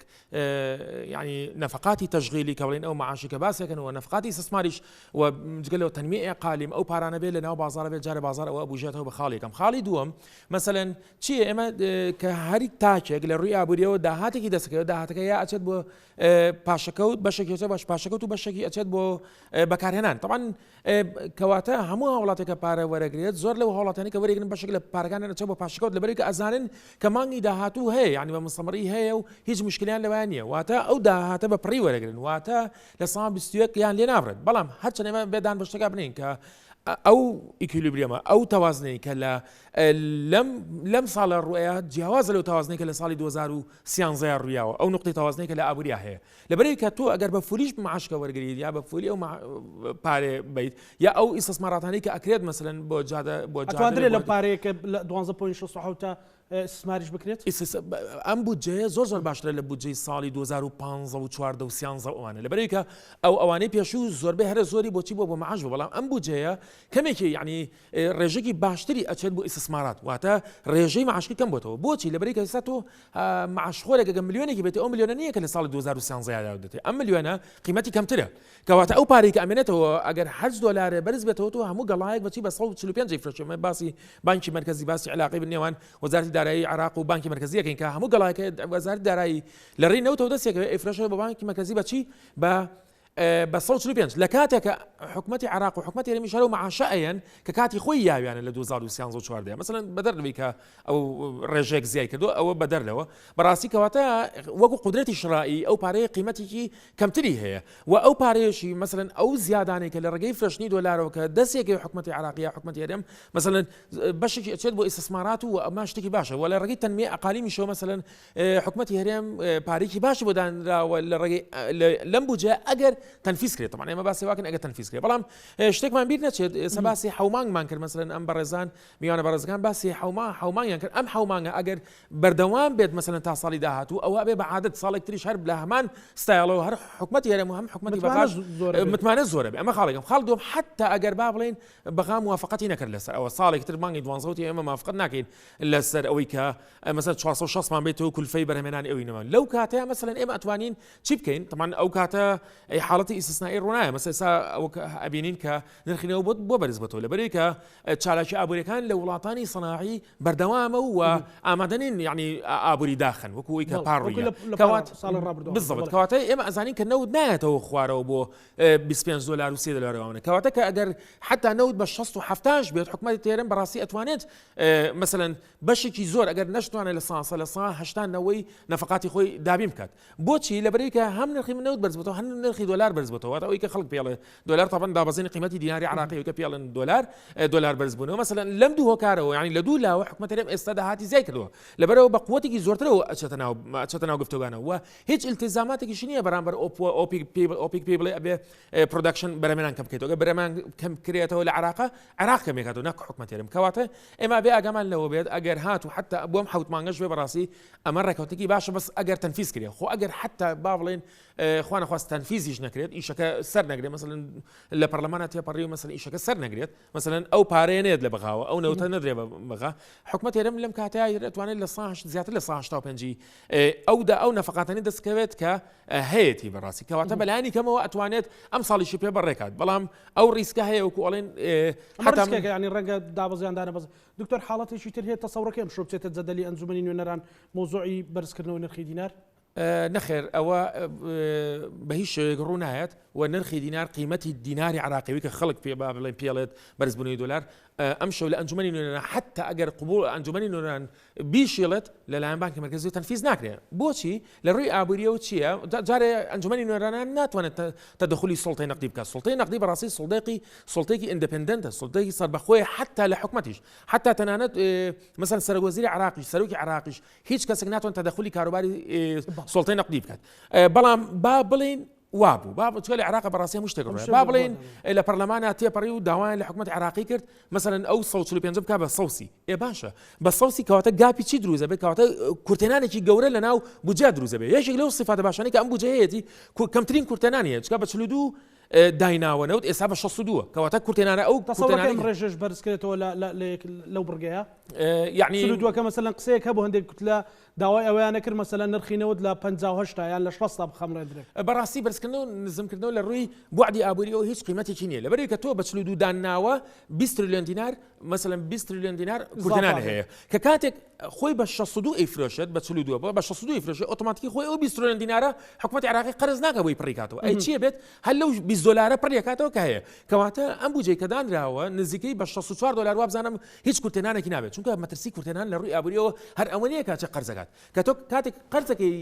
یعنی نەفقاتی تەشغیلی کە بڵێن ئەو معاشی کە باسێکن و نەفقاتی ئیستثماریش و جگە لەوە تەنمیە ئەقالیم ئەو پارانە بێت لە ناو بازاڕ بێت جارێ بازاڕ ئەوە ئەبوژێتەوە بە خاڵی یەکەم خاڵی دووەم مەسەلەن چییە ئێمە کە هەری تاکێک لە ڕووی ئابووریەوە داهاتێکی دەستەکەوێت داهاتەکە یا ئەچێت بۆ پاشەکەوت بەشێکی ئەچێت باش پاشەکەوت و بەشێکی ئەچێت بۆ بەکارهێنان طبعا کەواتە هەموو هاوڵاتێکە پارە وەرەگرێت زۆر لەو هاوڵاتانی کە وەرەگرن بەشێک لە پارەکانیان ئەچێت بۆ پاشەکەوت لەبەرئەوەی کە ئەزانن کە مانگی داهاتوو هەیە یعنی بە مستەمڕی هەیە و هیچ مشکلیان لەوە نییە واتە ئەو داهاتە بە پڕی وەرەگرن واتە لە سا 21 یان لێ نابرێت بەڵام هەرچەند ئێمە بێدان بە شتەکە بنین کە ئەو equilibrium ە ئەو تەوازنەی کە لە لەم لەم ساڵە ڕوئەیە جیاوازە لەو تەوازنەی کە لە ساڵی 2013 ڕوویاوە ئەو نقطەی تەوازنەی کە لە ئابووریا هەیە لەبەرئەوەی کە تۆ ئەگەر بە full یش معاشکە وەرگریت یا بە full ی ئەو پارێ بیت یا ئەو ئیستثماراتانەی کە ئەکرێت مەسەلەن بۆ جادە بۆ ئەتواندرێت لەو پارەیە کە لە 12.67 ئیستثماریش بکرێت؟ ئەم بودجەیە زۆر زۆر باشترە لە بودجەی ساڵی 2015 و 14 و 13 و ئەوانە لەبەرئەوەی کە ئەو ئەوانەی پێشوو زۆربەی هەرە زۆری بۆچی بۆ بۆ معاش بوو بەڵام ئەم بودجەیە کەمێکی یعنی ڕێژەکی باشتری ئەچێت بۆ ئیستثمارات واتە ڕێژەی معاشکی کەم بۆتەوە بۆچی لەبەرئەوەی کە ئێستا تۆ معاشخۆرێک ئەگەر ملیۆنێکی بێت ئەو ملیۆنە نییە کە لە ساڵی 2013 دەتێ ئەم ملیۆنە قیمەتی کەمترە کەواتە ئەو پارەی کە ئەمێنێتەوە ئەگەر هەرج دۆلارێ بەرز بێتەوە تۆ هەموو گەڵایەک بەچی بە 145 فرۆشی من باسی بانکی مەرکەزی باسی علاقەی نێوان وەزارەتی دارایی عێراق و بانکی مەرکەزی یەکەین کە هەموو گەڵایەکە وەزارەتی دارایی لە ڕێی نەوتەوە دەستێکەوە ئەیفرۆشێت بە بانکی مەرکەزی بەچی بە بە 145 لە کاتێک کە حکومەتی عێراق و حکومەتی هەرێمیش هەر ئەو معاشە ئەیەن کە کاتی خۆی یاویانە لە 2013 و 14 مەسەلەن بەدەر لەوەی کە ئەو ڕێژەیەک زیای کردو ئەوە بەدەر لەوە بەڕاستی کەواتە وەکو قودرەتی شرایی ئەو پارەیە قیمەتێکی کەمتری هەیە و ئەو پارەیەشی مەسەلەن ئەو زیادانەی کە لە ڕێگەی فرۆشتنی دۆلارەوە کە دەستێکی حکومەتی عێراقی یا حکومەتی هەرێم مەسەلەن بەشێکی ئەچێت بۆ ئیستثمارات و ئەمە شتێکی باشە وە لە ڕێگەی تەنمیە ئەقالیمیشەوە مەسەلەن حکومەتی هەرێم پارێکی باشی بۆ دانراوە لە ڕێگەی لەم بودجە ئەگەر تەنفیز کرێت طبعا ئێمە باسی واکەن ئەگەر تەنفیز کرێت. کرێ بەڵام شتێکمان بیر نەچێت ئێستا باسی حەومانگمان کرد مەسەلەن ئەم بەڕێزان میوانە بەڕێزەکان باسی حەوما حەومانگیان کرد ئەم حەومانگە ئەگەر بەردەوام بێت مەسەلەن تا ساڵی داهاتوو ئەوە ئەبێ بە عادەت ساڵێک تریش هەر لە هەمان ستایڵەوە هەر حکومەتی هەرێم و هەم حکومەتی بەغاش متمانە زۆرە بێ ئەمە خاڵێکم خاڵ دوم حتا ئەگەر با بڵێن بەغا موافقەتی نەکرد لەسەر ئەوە ساڵێک تر مانگی دوانزەوتی ئێمە موافقەت ناکەین لەسەر ئەوەی کە مەسەلەن 460 مان بێتەوە کولفەی بەرهەمێنانی ئەوی نەمان لەو کاتەیە مەسەلەن ئێمە ئەتوانین چی بکەین تەمان ئەو کاتە ئەی حاڵەتی ئیسیسنائی ڕوونایە مەسەلەن ئێستا ئەوە ئەبینین کە نرخی نەوت بۆ بەرز بۆتەوە لەبەرەی کە چالاکی ئابووریەکان لە وڵاتانی سەناعی بەردەوامە و ئامادە نین یعنی ئابووری داخن وەکو ئەوی کە پار ڕوویە کەوات بالضبط کەواتە ئێمە ئەزانین کە نەوت نایەتەوە خوارەوە بۆ 25 دلار و 3 دلار ئەوانە کەواتە کە ئەگەر حتا نەوت بە 67 بێت حکومەتی تێرن بەڕاستی ئەتوانێت مەسەلەن بەشێکی زۆر ئەگەر نەشتوانێت لە سانسە لە سا هەشتا نەوەی نەفقاتی خۆی دابین بکات بۆچی لەبەرەی کە هەم نرخی نەوت بەرز بۆتەوە هەم نرخی دۆلار بەرز بۆتەوە واتە ئەوەی کە خەڵک پێڵێ دۆلار تەبەن دابەزینی قیمەتی دیناری عراقی کە پێڵن دۆلار دۆلار بەرز بوونەوە مەسەلەن لەم دوو هۆکارەوە یعنی لە دوو لاوە حکومەت هەرێم ئێستا داهاتی زیای کردووە لەبەرەوە بە قوتێکی زۆرترەوە ئەچێتە ناو ئەچێتە ناو گفتوگانەوە و هیچ التزاماتێکیش نییە بەرامبەر ئۆپیک پێی ئۆپیک پێی بڵێ ئەبێ production بەرەمێنان کەم بکەیتەوە گەر بەرەمان کەم کرێتەوە لە عراقا عراق کەمێکاتەوە نەک حکومەت هەرێم کەواتە ئێمە بێ ئاگامان لەوە بێت ئەگەر هات و حتا بۆم حوت مانگەش بێ بەڕاستی ئەمە ڕێکەوتێکی باشە بەس ئەگەر تەنفیز کرێ خۆ ئەگەر حتا با بڵێن خوانەخواست تەنفیزیش نەکرێت ئیشەکە سەر نەگرێت مەسەلەن لە پەرلەمانە تێپەڕی و مەسەلەن ئیشەکە سەر نەگرێت مەسەلەن ئەو پارەیە نێت لە بەغاوە ئەو نەوتە نەدرێ بە بەغا حکومەت هەرێم لەم کاتەیە دەتوانێت لە سا زیاتر لە 85 ئەودا ئەو نەفقاتانی دەستکەوێت کە هەیەی بەڕاستی کەواتە بەلایانی کەمەوە ئەتوانێت ئەم ساڵیشی پێ بەڕێکات بەڵام ئەو ڕیسکە هەیە وەکو ئەڵێن حتا ینی ڕەنگە دابەزیان دانەبەز دکتۆر حاڵەتێکی تر هەیە تەسەوڕەکەی ئەمشەو بچێتە جەدەلی ئەنجومەنی نوێنەران مەوزوعی بەرزکردنەوەی نرخی دینار؟ نەخێر ئەوە بە هیچ شێوەیەک ڕوو نایەت و نرخی دینار قیمەتی دیناری عراقیوی کە خەڵک پێ با بڵێن پێڵێت بەرزبوونەوەی دۆلار ئەم شەو لە ئەنجومەنی نوێنەران حتا ئەگەر قبوڵ ئەنجومەنی نوێنەران بیشیڵێت لەلایەن بانکی مەرکەزی تەنفیز ناکرێت بۆچی لە ڕووی ئابووریەوە چییە جارێ ئەنجومەنی نوێنەران ناتوانێت تەدەخولی سوڵتەی نەقدی بکات سوڵتەی نەقدی بەڕاستی سوڵدێکی سوڵتێکی independent ە سوڵتێکی سەربەخۆیە حتا لە حکومەتیش حتا تەنانەت مەسەلەن سەرۆک وەزیری عراقیش سەرۆکی عراقیش هیچ کەسێک ناتوانێت تەدەخولی کاروباری سوڵتەی نەقدی بکات بەڵام با بڵێین وابوو با چکە لە عێراق بەڕاستی هەموو شتێک ڕوویە با بڵێین لە پەرلەمانە تێپەڕی و داوایان لە حکومەت عێراقی کرد مەسەلەن ئەو 145 بکا بە 130 ئێ باشە بە 130 کەواتە gap ی چی دروست دەبێت کەواتە کورتێنانێکی گەورە لە ناو بودجە دروست دەبێت یەکێک لەو سیفاتە باشانەی کە ئەم بودجەیەتی کەمترین کورتێنانی هەیە چکە بە 42 دایناوە نەوت ئێستا بە 62 کەواتە کورتێنانە ئەو تەسەوڕەکەم ڕێژەش بەرزکرێتەوە لەو بڕگەیە یعنی 42 مەسەلەن قسەیەک هەبوو هەندێک کوتلە داوای ئەوەیان نەکرد مەسەلەن نرخی نەوت لە 58 یان لە 60 بخەمڵێندرێت. بەڕاستی بەرزکردنەوە و نزمکردنەوە لە ڕووی بوعدی ئابووریەوە هیچ قیمەتێکی نییە لەبەرئەوەی کە تۆ بە 42 دانناوە 20 تریلیۆن دینار مەسەلەن 20 تریلیۆن دینار کورتهێنان هەیە کە کاتێک خۆی بە 62 ئەیفرۆشێت بە 42 بە 62 ئەیفرۆشێت ئۆتۆماتیکی خۆی ئەو 20 تریلیۆن دینارە حکومەتی عێراقی قەرز ناکە بۆی پڕی کاتەوە ئەی چیە بێت هەر لەو 20 دۆلارە پڕی کاتەوە کە هەیە کەواتە ئەم بودجەی کە دانراوە نزیکەی بە 64 دۆلار وابزانم هیچ کورتهێنانێکی نابێت چونکە مەترسی کورتهێنان لە ڕووی ئابووریەوە هەر ئەوە نییە کە چ قەرزەکات کە تۆ کاتێک قەرزەکەی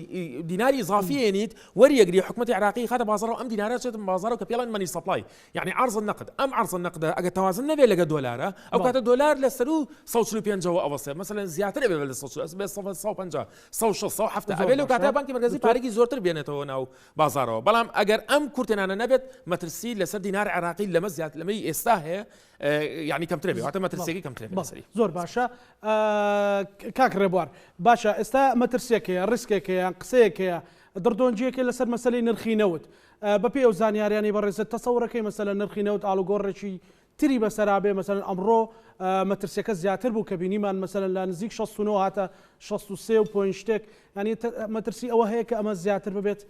دیناری ئیزافی هێنیت وەریەگری حکومەتی عراقی خاتە بازاڕەوە ئەم دینارە چێتە بازاڕەوە کە پێڵێن money supply یعنی عرض النقد ئەم عرض النقد ئەگەر تەوازن نەبێت لەگە دۆلارە ئەو کاتە دۆلار لە سەرو 145 ەوە ئەوەسێ مەسەلەن زیاتر ئەبێ لە 150 160 170 ئەبێ لەو کاتە بانکی مەرکەزی پارێکی زۆرتر بێنێتەوە ناو بازاڕەوە بەڵام ئەگەر ئەم کورتێنانە نەبێت مەترسی لەسەر دینار عراقی لەمە زیاد لەمەی ئێستا هەیە یعنی کەمترە بێ واتە مەترسیەکەی کەمترە بێ لەسەری. زۆر باشە کاک ڕێبوار باشە ئێستا مەترسیەک هەیە ڕیسکێک هەیە قسەیەک هەیە دڕدۆنگیەک هەیە لەسەر مەسەلەی نرخی نەوت بەپێی ئەو زانیاریانەی بەڕێزت تەسەورەکەی مەسەلەن نرخی نەوت ئاڵوگۆڕێکی تری بەسەرا بێ مەسەلەن ئەمڕۆ مەترسیەکە زیاتر بوو کە بینیمان مەسەلەن لە نزیک 69 هاتە 63 و point شتێک یعنی مەترسی ئەوە هەیە کە ئەمە زیاتر ببێت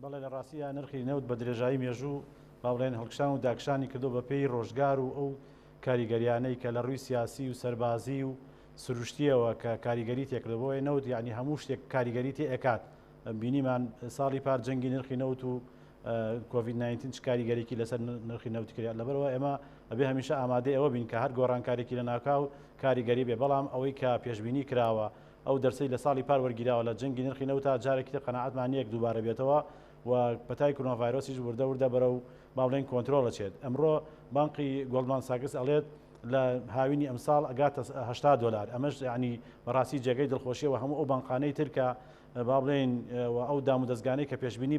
بەڵێ لە ڕاستیدا نرخی نەوت بە درێژایی مێژوو با بڵێن هەڵکشان و داکشانی کردو بە پێی ڕۆژگار و ئەو کاریگەریانەی کە لە ڕووی سیاسی و سەربازی و سروشتیەوە کە کاریگەری تێکردو بۆیە نەوت یعنی هەموو شتێک کاریگەری تێ ئەکات بینیمان ساڵی پار جەنگی نرخی نەوت و کۆڤید 19 چ کاریگەریکی لەسەر نرخی نەوت کرد لەبەرەوە ئێمە ئەبێ هەمیشە ئامادەی ئەوە بین کە هەر گۆڕانکارێکی لەناکاو کاریگەری بێ بەڵام ئەوەی کە پێشبینی کراوە ئەو دەرسەی لە ساڵی پار وەرگیراوە لە جەنگی نرخی نەوتا جارێکی تر قەناعەتمان نییە دووبارە بێتەوە و پەتای کۆرۆنا ڤایرۆسیش وردە وردە بەرەو با بڵێین کۆنترۆڵ ئەچێت. ئەمڕۆ بانقی گۆڵدمان ساکس ئەڵێت لە هاوینی ئەمساڵ ئەگاتە 80 دۆلار ئەمەش یعنی بەڕاستی جێگەی دڵخۆشیە و هەموو ئەو بانقانەی تر کە با بڵێین و ئەو دام و دەزگانەی کە پێشبینی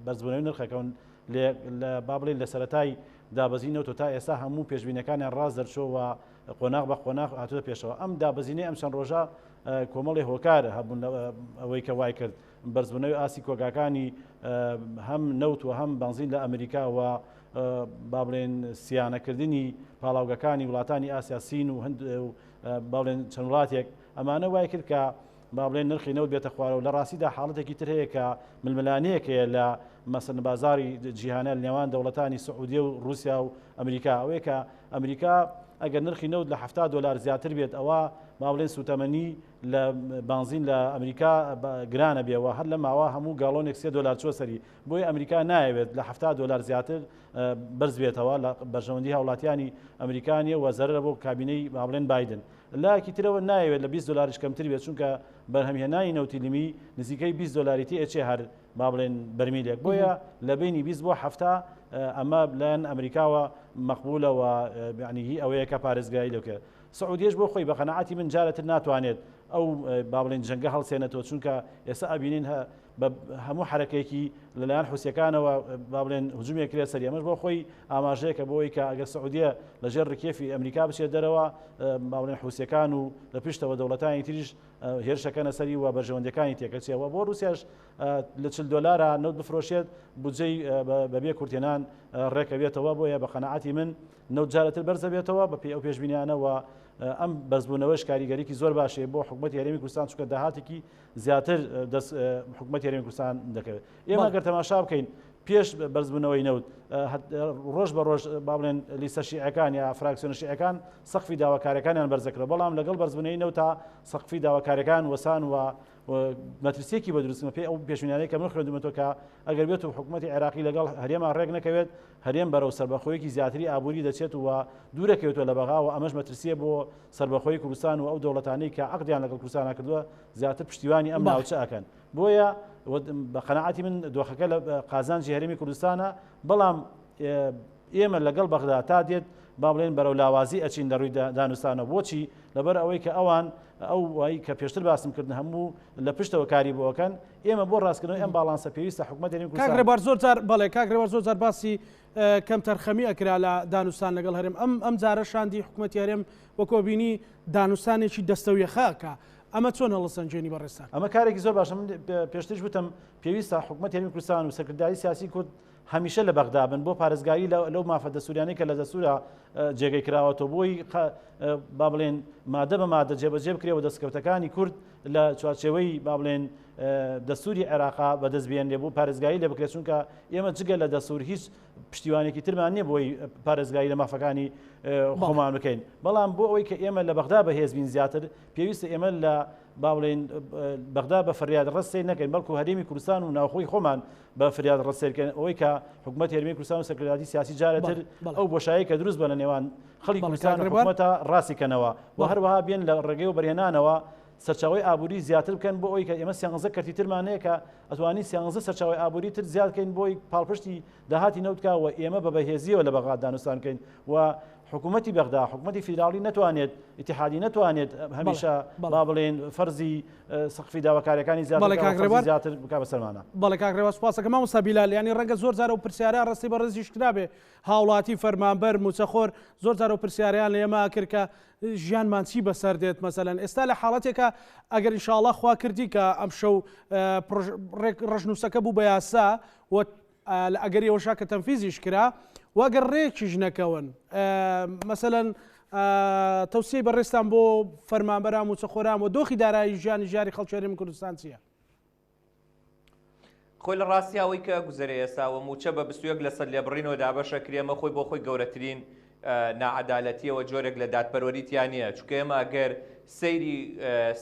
بەرزبوونەوەی نرخەکەون لە با بڵێین لە سەرەتای دابەزینی نەوتەوە تا ئێستا هەموو پێشبینەکانیان ڕاست دەرچووە و قۆناغ بە قۆناغ هاتووە پێشەوە. ئەم دابەزینەی ئەم چەند ڕۆژە کۆمەڵی هۆکار هەبوون ئەوەی کە وای کرد بەرزبوونەوەی ئاستی کۆگاکانی هەم نەوت و هەم بەنزین لە ئەمریکا و با بڵێن سیانەکردنی پاڵاوگەکانی وڵاتانی ئاسیا سین و هەند با بڵێن چەند وڵاتێک ئەمانە وای کرد کە با بڵێن نرخی نەوت بێتە خوارەوە لە ڕاستیدا حاڵەتێکی تر هەیە کە ململانێیەک هەیە لە مەسەن بازاری جیهانە لە نێوان دەوڵەتانی سعودیە و رووسیا و ئەمریکا ئەوەیە کە ئەمریکا ئەگەر نرخی نەوت لە 70 دلار زیاتر بێت ئەوە با بڵێن سوتەمەنی لە بانزین لە ئەمریکا گرانە بێەوە هەر لە ماوە هەموو گاڵۆنێک سێ دلار چوە سەری بۆیە ئەمریکا نایەوێت لە 70 دلار زیاتر بەرز بێتەوە لە بەرژەوەندی هاوڵاتیانی ئەمریکا نیە و زەرەرە بۆ کابینەی با بڵێن بایدن لایەکی ترەوە نایەوێت لە 20 دلاریش کەمتر بێت چونکە بەرهەمهێنانی نەوتی لمی نزیکەی 20 دلاری تێ ئەچێ هەر با بڵێن بەرمیلێک بۆیە لە بینی 20 بۆ 70 ئەمە لایەن ئەمریکاوە مەقبولە و یعنی هی ئەوەیە کە پارێزگاری لەکە سعودیەش بۆ خۆی بە قەناعەتی من جارەتر ناتوانێت ئەو با بڵێن جەنگە هەڵسێنێتەوە چونکە ئێستا ئەبینین بە هەموو حەرەکەیەکی لەلایەن حوسیەکانەوە با بڵێن هجومێک کرێ سەری ئەمەش بۆ خۆی ئاماژەیەکە بۆ ئەوەی کە ئەگەر سعودیە لەژێر ڕکێفی ئەمریکا بچێت دەرەوە با بڵێن حوسیەکان و لە پشتەوە دەوڵەتانی تریش هێرشەکەنە سەری و بەرژەوەندەکانی تێکەچێەوە بۆ رووسیاش لە 40 دلارە نەوت بفرۆشێت بودجەی بەبێ کورتێنان ڕێکەوێتەوە بۆیە بە قەنەعاتی من نەوت جارەتر بەرزەبێتەوە بەپێی ئەو پێشبینیانەوە ئەم بەرزبوونەوەش کاریگەریکی زۆر باشێ بۆ حکوومەتی هەرێمی کوردستان چونکە داهاتێکی زیاتر دەست حکوومەتی هەرێمی کوردستان دەکەوێت ئێمە گەر تەماشا بکەین پێش بەرزبوونەوەی نەوت ڕۆژ بە ڕۆژ با بڵێن لیستە شیعەکان یا فراکسیۆنە شیعەکان سەقفی داواکاریەکانیان بەرزەکرەوە بەڵام لەگەڵ بەرزبوونەوەی نەوت سەقفی داواکاریەکان وەسان و مەترسیەکی بە دروستکردن پێی ئەو پێشبینانەی کە من خوێندومەتەوە کە ئەگەر بێت و حکوومەتی عێراقی لەگەڵ هەرێما ڕێک نەکەوێت هەرێم بەرەو سەربەخۆیەکی زیاتری ئابووری دەچێت و دوورەکەوێتەوە لە بەغا و ئەمەش مەترسیە بۆ سەربەخۆی کوردستان و ئەو دەوڵەتانەی کە عەقدیان لەگەڵ کوردستانا کردووە زیاتر پشتیوانی ئەم ناوچە ئەکەن بۆیە بە قەناعەتی من دۆخەکە لە قازانجی هەرێمی کوردستانە بەڵام ئێمە لەگەڵ بەغدا تا دێت با بڵێن بەرەو لاوازی ئەچین لە ڕووی دانوستانە بۆچی لەبەر ئەوەی کە ئەوان ئەو وای کە پێشتر باسم کردن هەموو لە پشتەوە کاری بۆکەن ئێمە بۆ ڕاستکردنەوەی ئەم باڵانسە پێویستە حکوومەت هەرێمی کوردستان کاک ڕێبوار زۆر جار بەڵێ کاک ڕێبوار زۆر جار باسی کەمتەرخەمی ئەکرا لە دانوستان لەگەڵ هەرێم ئەم ئەم جارە شاندی حکوومەتی هەرێم وەکۆ بینی دانوستانێکی دەستەویەخە ئەکا ئەمە چۆن هەڵەسەنگێنی بەڕێزتان؟ ئەمە کارێکی زۆر باشە من پێشتریش وتم پێویستە حکوومەتی هەرێمی کوردستان و سەرکردایەتی سیاسی کورد هەمیشە لە بەغدا بن بۆ پارێزگاری لەو مافە دەستوریانەی کە لە دەستورا جێگەی کراوەتەوە بۆی با بڵێن مادە بە مادە جێبەجێ بکرێ و دەستکەوتەکانی کورد لە چوارچێوەی با بڵێن دەستوری عێراقا بەدەست بێنرێ بۆ پارێزگاری لێ بکرێت چونکە ئێمە جگە لە دەستور هیچ پشتیوانێکی ترمان نییە بۆی پارێزگاری لە مافەکانی خۆمان بکەین بەڵام بۆ ئەوەی کە ئێمە لە بەغدا بەهێز بین زیاتر پێویستە ئێمە لە با بڵێین بەغدا بە فریاد ڕەس سەیر نەکەین بەڵکو هەرێمی کوردستان و ناوخۆی خۆمان بە فریاد ڕەس سەیر بکەین ئەوەی کە حکوومەت هەرێمی کوردستان و سەرکردایەتی سیاسی جارێتر ئەو بۆشایی کە دروست بە لە نێوان خەڵکی کوردستان و حکوومەتە ڕاستی کەنەوە و هەروەها بێن لە ڕێگەی و بەرهێنانەوە سەرچاوەی ئابووری زیاتر بکەن بۆ ئەوەی کە ئێمە سیانزە کەرتی ترمان هەیە کە ئەتوانین سیانزە سەرچاوەی ئابووری تر زیاد بکەین بۆی پاڵپشتی داهاتی نەوت بکا و ئێمە بە بەهێزیەوە لە بەغدا دانوستان بکەین و حکوومەتی بەغدا حکوومەتی فیدراڵی نەتوانێت ئیتحادی نەتوانێت هەمیشە با بڵێن فەرزی سەقفی داواکاریەکانی زیاتر زیاتر بکا بەسەرمانە. بەڵێ کاک ڕێواز سوپاسەکەم مامۆستا بیلال یانی ڕەنگە زۆر جار ئەو پرسیارە ڕاستی بەڕێزیش کرابێ هاوڵاتی فەرمانبەر مووچەخۆر زۆر جار ئەو پرسیارەیان لە ئێمە ئەکرد کە ژیانمان چی بەسەر دێت مەسەلەن ئێستا لە حاڵەتێکا ئەگەر ئینشاڵڵا خوا کردی کە ئەمشەو ڕێک ڕەشنووسەکە بوو بە یاسا و لە ئەگەری ئەوەشا کە تەنفیزیش کرا و ئەگەر ڕێکیش نەکەون مەسەلەن تەوسیەی بەڕێزتان بۆ فەرمانبەران مووچەخۆران و دۆخی دارایی ژیانی ژیاری خەڵکی هەرێمی کوردستان چییە؟ خۆی لە ڕاستیا ئەوەی کە گوزەرێ ئێستا و مووچە بە 21 لەسەر لێبڕینەوە دابەشە کرێ ئەمە خۆی بۆ خۆی گەورەترین ناعەدالەتیەوە جۆرێک لە دادپەروەری تیا نییە چونکە ئێمە ئەگەر سەیری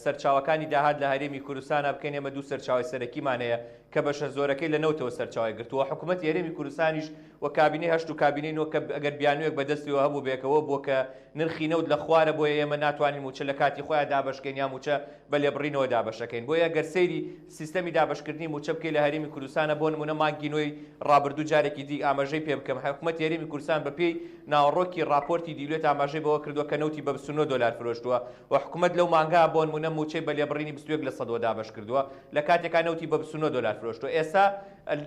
سەرچاوەکانی داهات لە هەرێمی کوردستانە بکەین ئێمە دوو سەرچاوی سەرەکیمان هەیە کە بەشە زۆرەکەی لە نەوتەوە سەرچاوی گرتووە حکوومەتی هەرێمی کوردستانیش و کابینەی هەشت و کابینەی نۆ کە ئەگەر بیانوویەک بەدەستیەوە هەبوو بێکەوە بۆ کە نرخی نەوت لە خوارە بۆیە ئێمە ناتوانین مووچە لە کاتی خۆیان دابەشکەین یا مووچە بە لێبڕینەوە دابەشەکەین بۆیە گەر سەیری سیستەمی دابەشکردنی مووچە بکەی لە هەرێمی کوردستانە بۆ نموونە مانگی نۆی ڕابردوو جارێکی دی ئاماژەی پێ بکەم حکومەتی هەرێمی کوردستان بەپێی ناوەڕۆکی ڕاپۆرتی دیلوێت ئاماژەی بەوە کردووە کە نەوتی بە 29 دۆلار فرۆشتووە و حکومەت. حکومەت لەو مانگە بۆنمونە مووچەی بە لێبڕینی 21 لە سەدەوە دابەش کردووە لە کاتێکا نەوتی بە 29 دۆلار فرۆشتووە ئێستا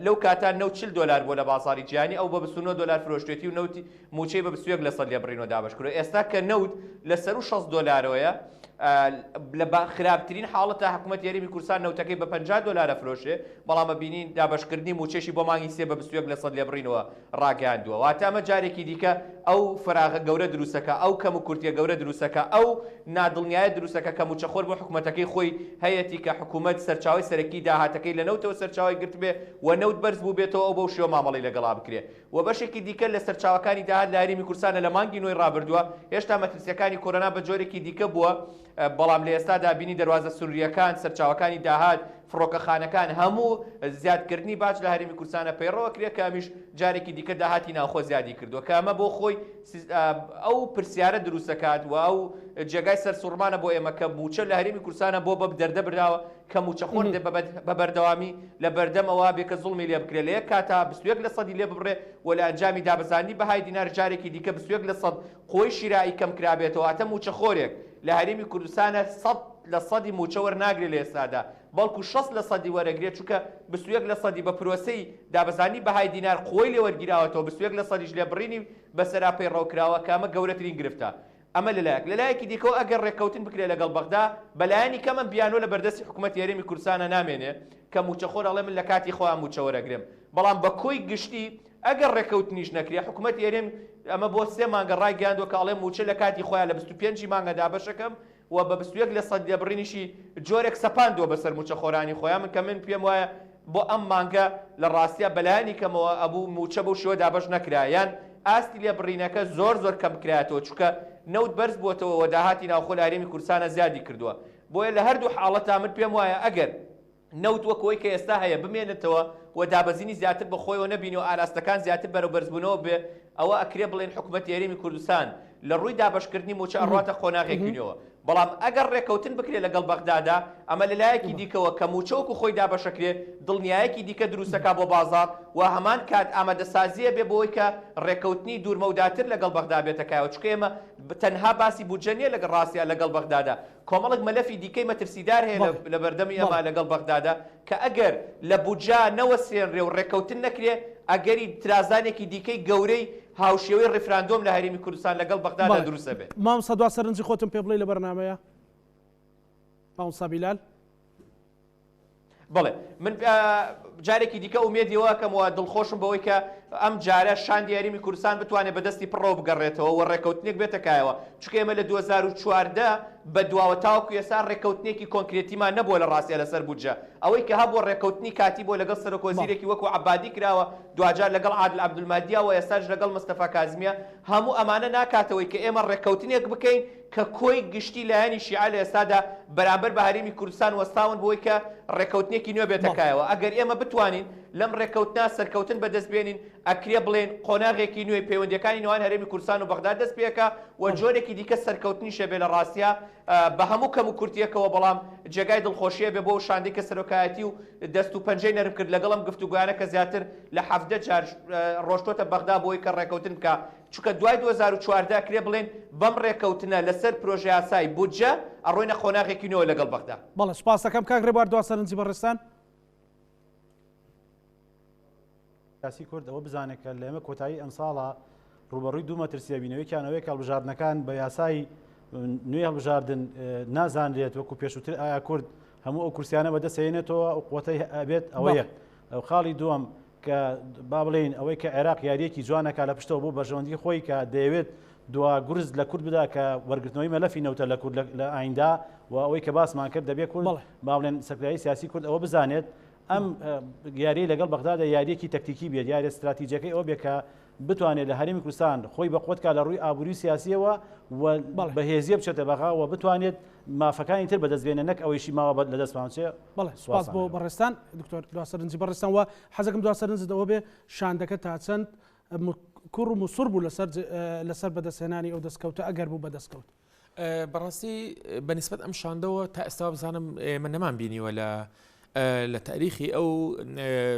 لەو کاتە نەوت 40 دۆلار بووە لە بازاڕی جیهانی ئەو بە 29 دۆلار فرۆشتێتی و نەوتی مووچەی بە 21 لە سەد لێبڕینەوە دابەش کردووە ئێستا کە نەوت لە سەروو 60 دۆلارەوەیە لە خراپترین حاڵەتا حکومەتی هەرێمی کوردستان نەوتەکەی بە 50 دۆلار ئەفرۆشێ بەڵام ئەبینین دابەشکردنی مووچەشی بۆ مانگی سێ بە 21 لە سەد لێبڕینەوە ڕاگەیاندووە. واتە ئەمە جارێکی دیکە ئەو فەراغە گەورە دروستەکا، ئەو کەموکورتیە گەورە دروستەکا، ئەو نادڵنیایە دروستەکا کە مووچەخۆر بۆ حکومەتەکەی خۆی هەیەتی کە حکومەت سەرچاوەی سەرەکی داهاتەکەی لە نەوتەوە سەرچاوەی گرتبێ و نەوت بەرز بووبێتەوە ئەو بەو شێوە مامەڵەی لەگەڵا بکرێ و بەشێکی دیکە لە سەرچاوەکانی داهات لە هەرێمی کوردستانە لە مانگی نۆی ڕابردووە هێشتا مەترسیەکانی کۆرۆنا بە جۆرێکی دیکە بووە بەڵام لە ئێستادا بینی دەروازە سنوورییەکان، سەرچاوەکانی داهات، فڕۆکەخانەکان هەموو زیادکردنی باج لە هەرێمی کوردستانە پەیڕەو ئەکرێت کە ئەمیش جارێکی دیکە داهاتی ناوخۆ زیادی کردووە کە ئەمە بۆ خۆی ئەو پرسیارە دروست دەکات و ئەو جێگای سەرسوڕمانە بۆ ئێمە کە مووچە لە هەرێمی کوردستانە بۆ بەم دەردە براوە کە مووچەخۆر بە بەردەوامی لە بەردەم ئەوە بێ کە زوڵمی لێ بکرێت لە یەک کاتا 21 لە سەدی لێ ببڕێ و لە ئەنجامی دابەزاندنی بەهای دینار جارێکی دیکە 21 لە سەد قوەی شیرائی کەم کرابێتەوە واتە مووچەخۆرێک لە هەرێمی کوردستانە سەد لە سەدی مووچە وەرناگرێ لە ئێستادا بەڵکو 60 لە سەدی وەرەگرێ چونکە 21 لە سەدی بە پرۆسەی دابەزاندنی بەهای دینار قوەی لێ وەرگیراوەتەوە 21 لە سەدیش لێبڕینی بەسەرا پەیڕەو کراوە کە ئەمە گەورەترین گرفتە ئەمە لەلایەک لەلایەکی دیکەوە ئەگەر ڕێککەوتن بکرێ لەگەڵ بەغدا بەلایەنی کەم ئەم بیانوە لە بەردەستی حکومەتی هەرێمی کوردستانە نامێنێ کە مووچەخۆر ئەڵێ من لە کاتی خۆیان مووچە وەرەگرم بەڵام بە کۆی گشتی ئەگەر ڕێککەوتنیش نەکرێ حکومەتی هەرێم ئەمە بۆ سێ مانگە ڕایگەیاندوە کە ئەڵێ مووچە لە کاتی خۆیان لە 25 ی مانگە دابەشەکەم و بە 21 لە سەد لێبڕینیشی جۆرێک سەپاندوە بەسەر مووچەخۆرانی خۆیان من کە من پێم وایە بۆ ئەم مانگە لە ڕاستیا بەلایەنی کەمەوە ئەبوو مووچە بەو شێوە دابەش نەکرا یان ئاستی لێبڕینەکە زۆر زۆر کەم بکرایەتەوە چونکە نەوت بەرز بووەتەوە و داهاتی ناوخۆ لە هەرێمی کوردستانە زیادی کردووە بۆیە لە هەردوو حاڵەتا من پێم وایە ئەگەر نەوت وەک ئەوەی کە ئێستا هەیە بمێنێتەوە و دابەزینی زیاتر بە خۆیەوە نەبینێ و ئاراستەکان زیاتر بەرەو بەرزبوونەوە بێ ئەوە ئەکرێ بڵێین حکومەتی هەرێمی کوردستان لە ڕووی دابەشکردنی مووچە ئەڕواتە قۆناغێکی نوێوە بەڵام ئەگەر ڕێکەوتن بکرێ لەگەڵ بەغدادا ئەمە لە لایەکی دیکەوە کە مووچە وەکو خۆی دابەشەکرێ دڵنیایەکی دیکە دروستەکا بۆ بازاڕ و هەمان کات ئامادەسازییە بێ بۆی کە ڕێکەوتنی دوورمەوداتر لەگەڵ بەغدا بێتە کایەوە چونکە ئێمە تەنها باسی بودجە نییە لەگەڵ ڕاستیا لەگەڵ بەغدادا کۆمەڵێک مەلەفی دیکەی مەترسیدار هەیە لە بەردەمی ئەمە لەگەڵ بەغدادا کە ئەگەر لە بودجە نەوەستێنرێ و ڕێککەوتن نەکرێ ئەگەری ترازانێکی دیکەی گەورەی هاوشێوەی ڕیفراندۆم لە هەرێمی کوردستان لەگەڵ بەغدادا دروست ئەبێ. مامۆستا دوا سەرنجی خۆتم پێ بڵێی لە بەرنامەیە مامۆستا بیلال. بەڵێ من جارێکی دیکە ئومێدی ئەوە ئەکەم و دڵخۆشم بەوەی کە ئەم جارە شاندی هەرێمی کوردستان بتوانێت بەدەستی پڕەوە بگەڕێتەوە و ڕێککەوتنێک بێتە کایەوە چونکە ئێمە لە 2014 بە دواوە تاوەکو ئێستا ڕێککەوتنێکی کۆنکرێتیمان نەبووە لە ڕاستیا لەسەر بودجە ئەوەی کە هەبووە ڕێککەوتنی کاتی بووە لەگەڵ سەرۆکوەزیرێکی وەکو عەبادی کراوە دواجار لەگەڵ عادل عەبدولمەهدیە و ئێستاش لەگەڵ مستەفا کازمیە هەموو ئەمانە ناکاتەوەی کە ئێمە ڕێککەوتنێک بکەین کە کۆی گشتی لایەنی شیعە لە ئێستادا بەرامبەر بە هەرێمی کوردستان وەستاون بۆی کە ڕێککەوتنێکی نوێ بێتە کایەوە، ئەگەر ئێمە بتوانین لەم ڕێککەوتنە سەرکەوتن بەدەست بێنین ئەکرێ بڵێین قۆناغێکی نوێی پەیوەندیەکانی نێوان هەرێمی کوردستان و بەغدا دەست پێکا و جۆرێکی دیکە سەرکەوتنیش ئەبێ لە ڕاستیا بە هەموو کەم و کورتیەکەوە بەڵام جێگای دڵخۆشی ئەبێ بۆ ئەو شاندەی کە سەرۆکایەتی و دەست و پەنجەی نەرم کرد لەگەڵ ئەم گفتوگۆیانە کە زیاتر لە 17 جار ڕۆشتۆتە بەغدا بۆی کە ڕێککەوتن بکا چونکە دوای 2014 ئەکرێ بڵێین بەم ڕێککەوتنە لەسەر پرۆژەیاسای بودجە ئەڕۆینە قۆناغێکی نوێوە لەگەڵ بەغدا. بەڵێ سوپاس دەکەم کاک ڕێبوار دوا سەرنجی بەڕێزتان. سیاسی کورد ئەوە بزانێت کە لە ئێمە کۆتایی ئەمساڵە ڕووبەڕووی دوو مەترسی ئەبینەوە، یەکیان ئەوەیە کە هەڵبژاردنەکان بە یاسای نوێی هەڵبژاردن نازانرێت وەکو پێشووتر ئایا کورد هەموو ئەو کورسیانە بەدەست هێنێتەوە ئەو قوتەی ئەبێت ئەوە یەک. خاڵی دووەم کە با بڵێین ئەوەی کە عێراق یاریەکی جوانەکە لە پشتەوە بۆ بەرژەوەندی خۆی کە دەیەوێت دوا گورز لە کورد بدا کە وەرگرتنەوەی مەلەفی نەوتە لە کورد لە ئایندا و ئەوەی کە باسمان کرد دەبێت کورد با بڵێن سەرکردایەتی سیاسی کورد ئەوە بزانێت ئەم یاریەی لەگەڵ بەغدادا یاریەکی تەکتیکی بێت یاریە ستراتیجەکەی ئەوە بێت کە بتوانێت لە هەرێمی کوردستان خۆی بەقوەت کا لە ڕووی ئابووری و سیاسیەوە و بەهێزیە بچێتە بەغا و بتوانێت مافەکانی تر بەدەست بێنێ نەک ئەوەیشی ماوە لە دەستمان بچێ. بەڵێ سوپاس بۆ بەڕێزتان دکتۆر دوا سەرنجی بەڕێزتان و حەزەکەم دوا سەرنجت ئەوە بێ شاندەکە تا چەند کوڕ و مسڕ بوو لەسەر لەسەر بەدەستهێنانی ئەو دەستکەوتە ئەگەر بوو بەدەستکەوت. بەڕاستی بە نیسبەت ئەم شاندەوە تا ئێستا بزانم ئێمە نەمان بینیوە لە. لە تاریخی ئەو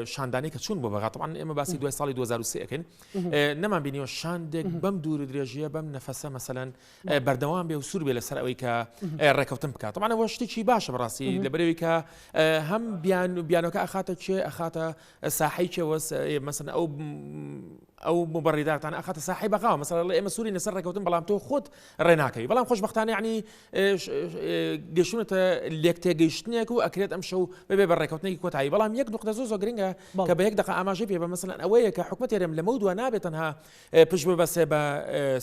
شاندانەی کە چوون بۆ بەغا طبعا ئێمە باسی دوای ساڵی 2023 ئەکەین نەمان بینیوە شاندێک بەم دوور و درێژیە بەم نەفەسە مەسەلەن بەردەوام بێ و سوور بێ لەسەر ئەوەی کە ڕێکەوتن بکات طبعا ئەوە شتێکی باشە بەڕاستی لەبەرەوەی کە هەم بیان بیانۆکە ئەخاتە چێ ئەخاتە ساحەی کێوە مەسەن ئەو ئەو مبڕیداتان ئەخاتە ساحی بەغاوە مەسەڵ ئێمە سووری لەسەر ڕێکەوتن بەڵام تۆ خۆت ڕێ ناکەوی بەڵام خۆشبەختانە یعنی گەشتونەتە لێکتێگەیشتنێک و ئەکرێت ئەم شەو ببێ بە ڕێکەوتنێکی کۆتایی بەڵام یەک نقطە زۆر زۆر گرنگە کە بە یەک دقە ئاماژەی پێ بە مەسەلەن ئەوەیە کە حکومەت هەرێم لەمە دوا نابێت تەنها پشت ببەسێ بە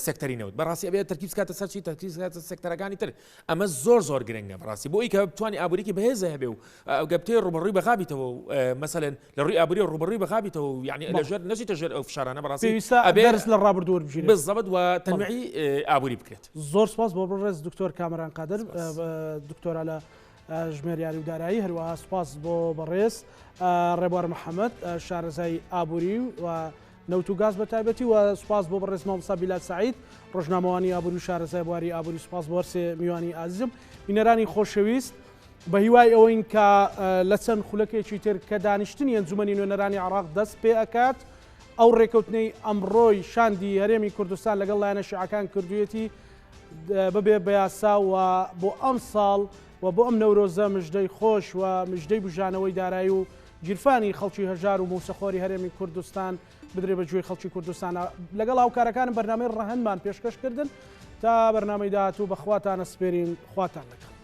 سێکتەری نەوت بەڕاستی ئەبێت تەرکیز بکاتە سەر چی تەرکیز بکاتە سێکتەرەکانی تر ئەمە زۆر زۆر گرنگە بەڕاستی بۆ ئەوی کە بتوانانی ئابووریکی بەهێزە هەبێ و ئەگەر بتەوێ ڕووبەڕووی بەغا بیتەوە و مەسەلەن لە ڕووی ئابووری ڕووبەڕووی بەغا بیتەوە و یعنی لە ژێر نەچیتە ژێر ئەو فشارانە بەڕاستی پێویستە ئەبێ دەرس لە ڕابردوو وەربگیرێت. بالضبط و تەنویعی ئابووری بکرێت. زۆر سوپاس بۆ بەڕێز دکتۆر کامەران قادر دکتۆرا لە ژمێریاری و دارایی هەروەها سوپاس بۆ بەڕێز ڕێبوار محەممەد شارەزای ئابووری و نەوت و گاز بە تایبەتی و سوپاس بۆ بەڕێز مامۆستا بیلال سەعید ڕۆژنامەوانی ئابووری و شارەزای بواری ئابووری سوپاس بۆ هەرسێ میوانی ئازیزم بینەرانی خۆشەویست بە هیوای ئەوەین کە لە چەند خولەکێکی تر کە دانیشتنی ئەنجومەنی نوێنەرانی عێراق دەست پێ ئەکات ئەو ڕێکەوتنەی ئەمڕۆی شاندی هەرێمی کوردستان لەگەڵ لایەنە شیعەکان کردوویەتی ببێ بە یاسا و بۆ ئەم ساڵ و بۆ ئەم نەورۆزە مژدەی خۆش و مژدەی بژانەوەی دارایی و گیرفانی خەڵکی هەژار و مووچەخۆری هەرێمی کوردستان بدرێ بە گوێی خەڵکی کوردستانە. لەگەڵ هاوکارەکانم بەرنامەی ڕەهەندمان پێشکەش کردن. تا بەرنامەی داهاتوو بە خواتان ئەسپێرین خواتان لەگەڵ.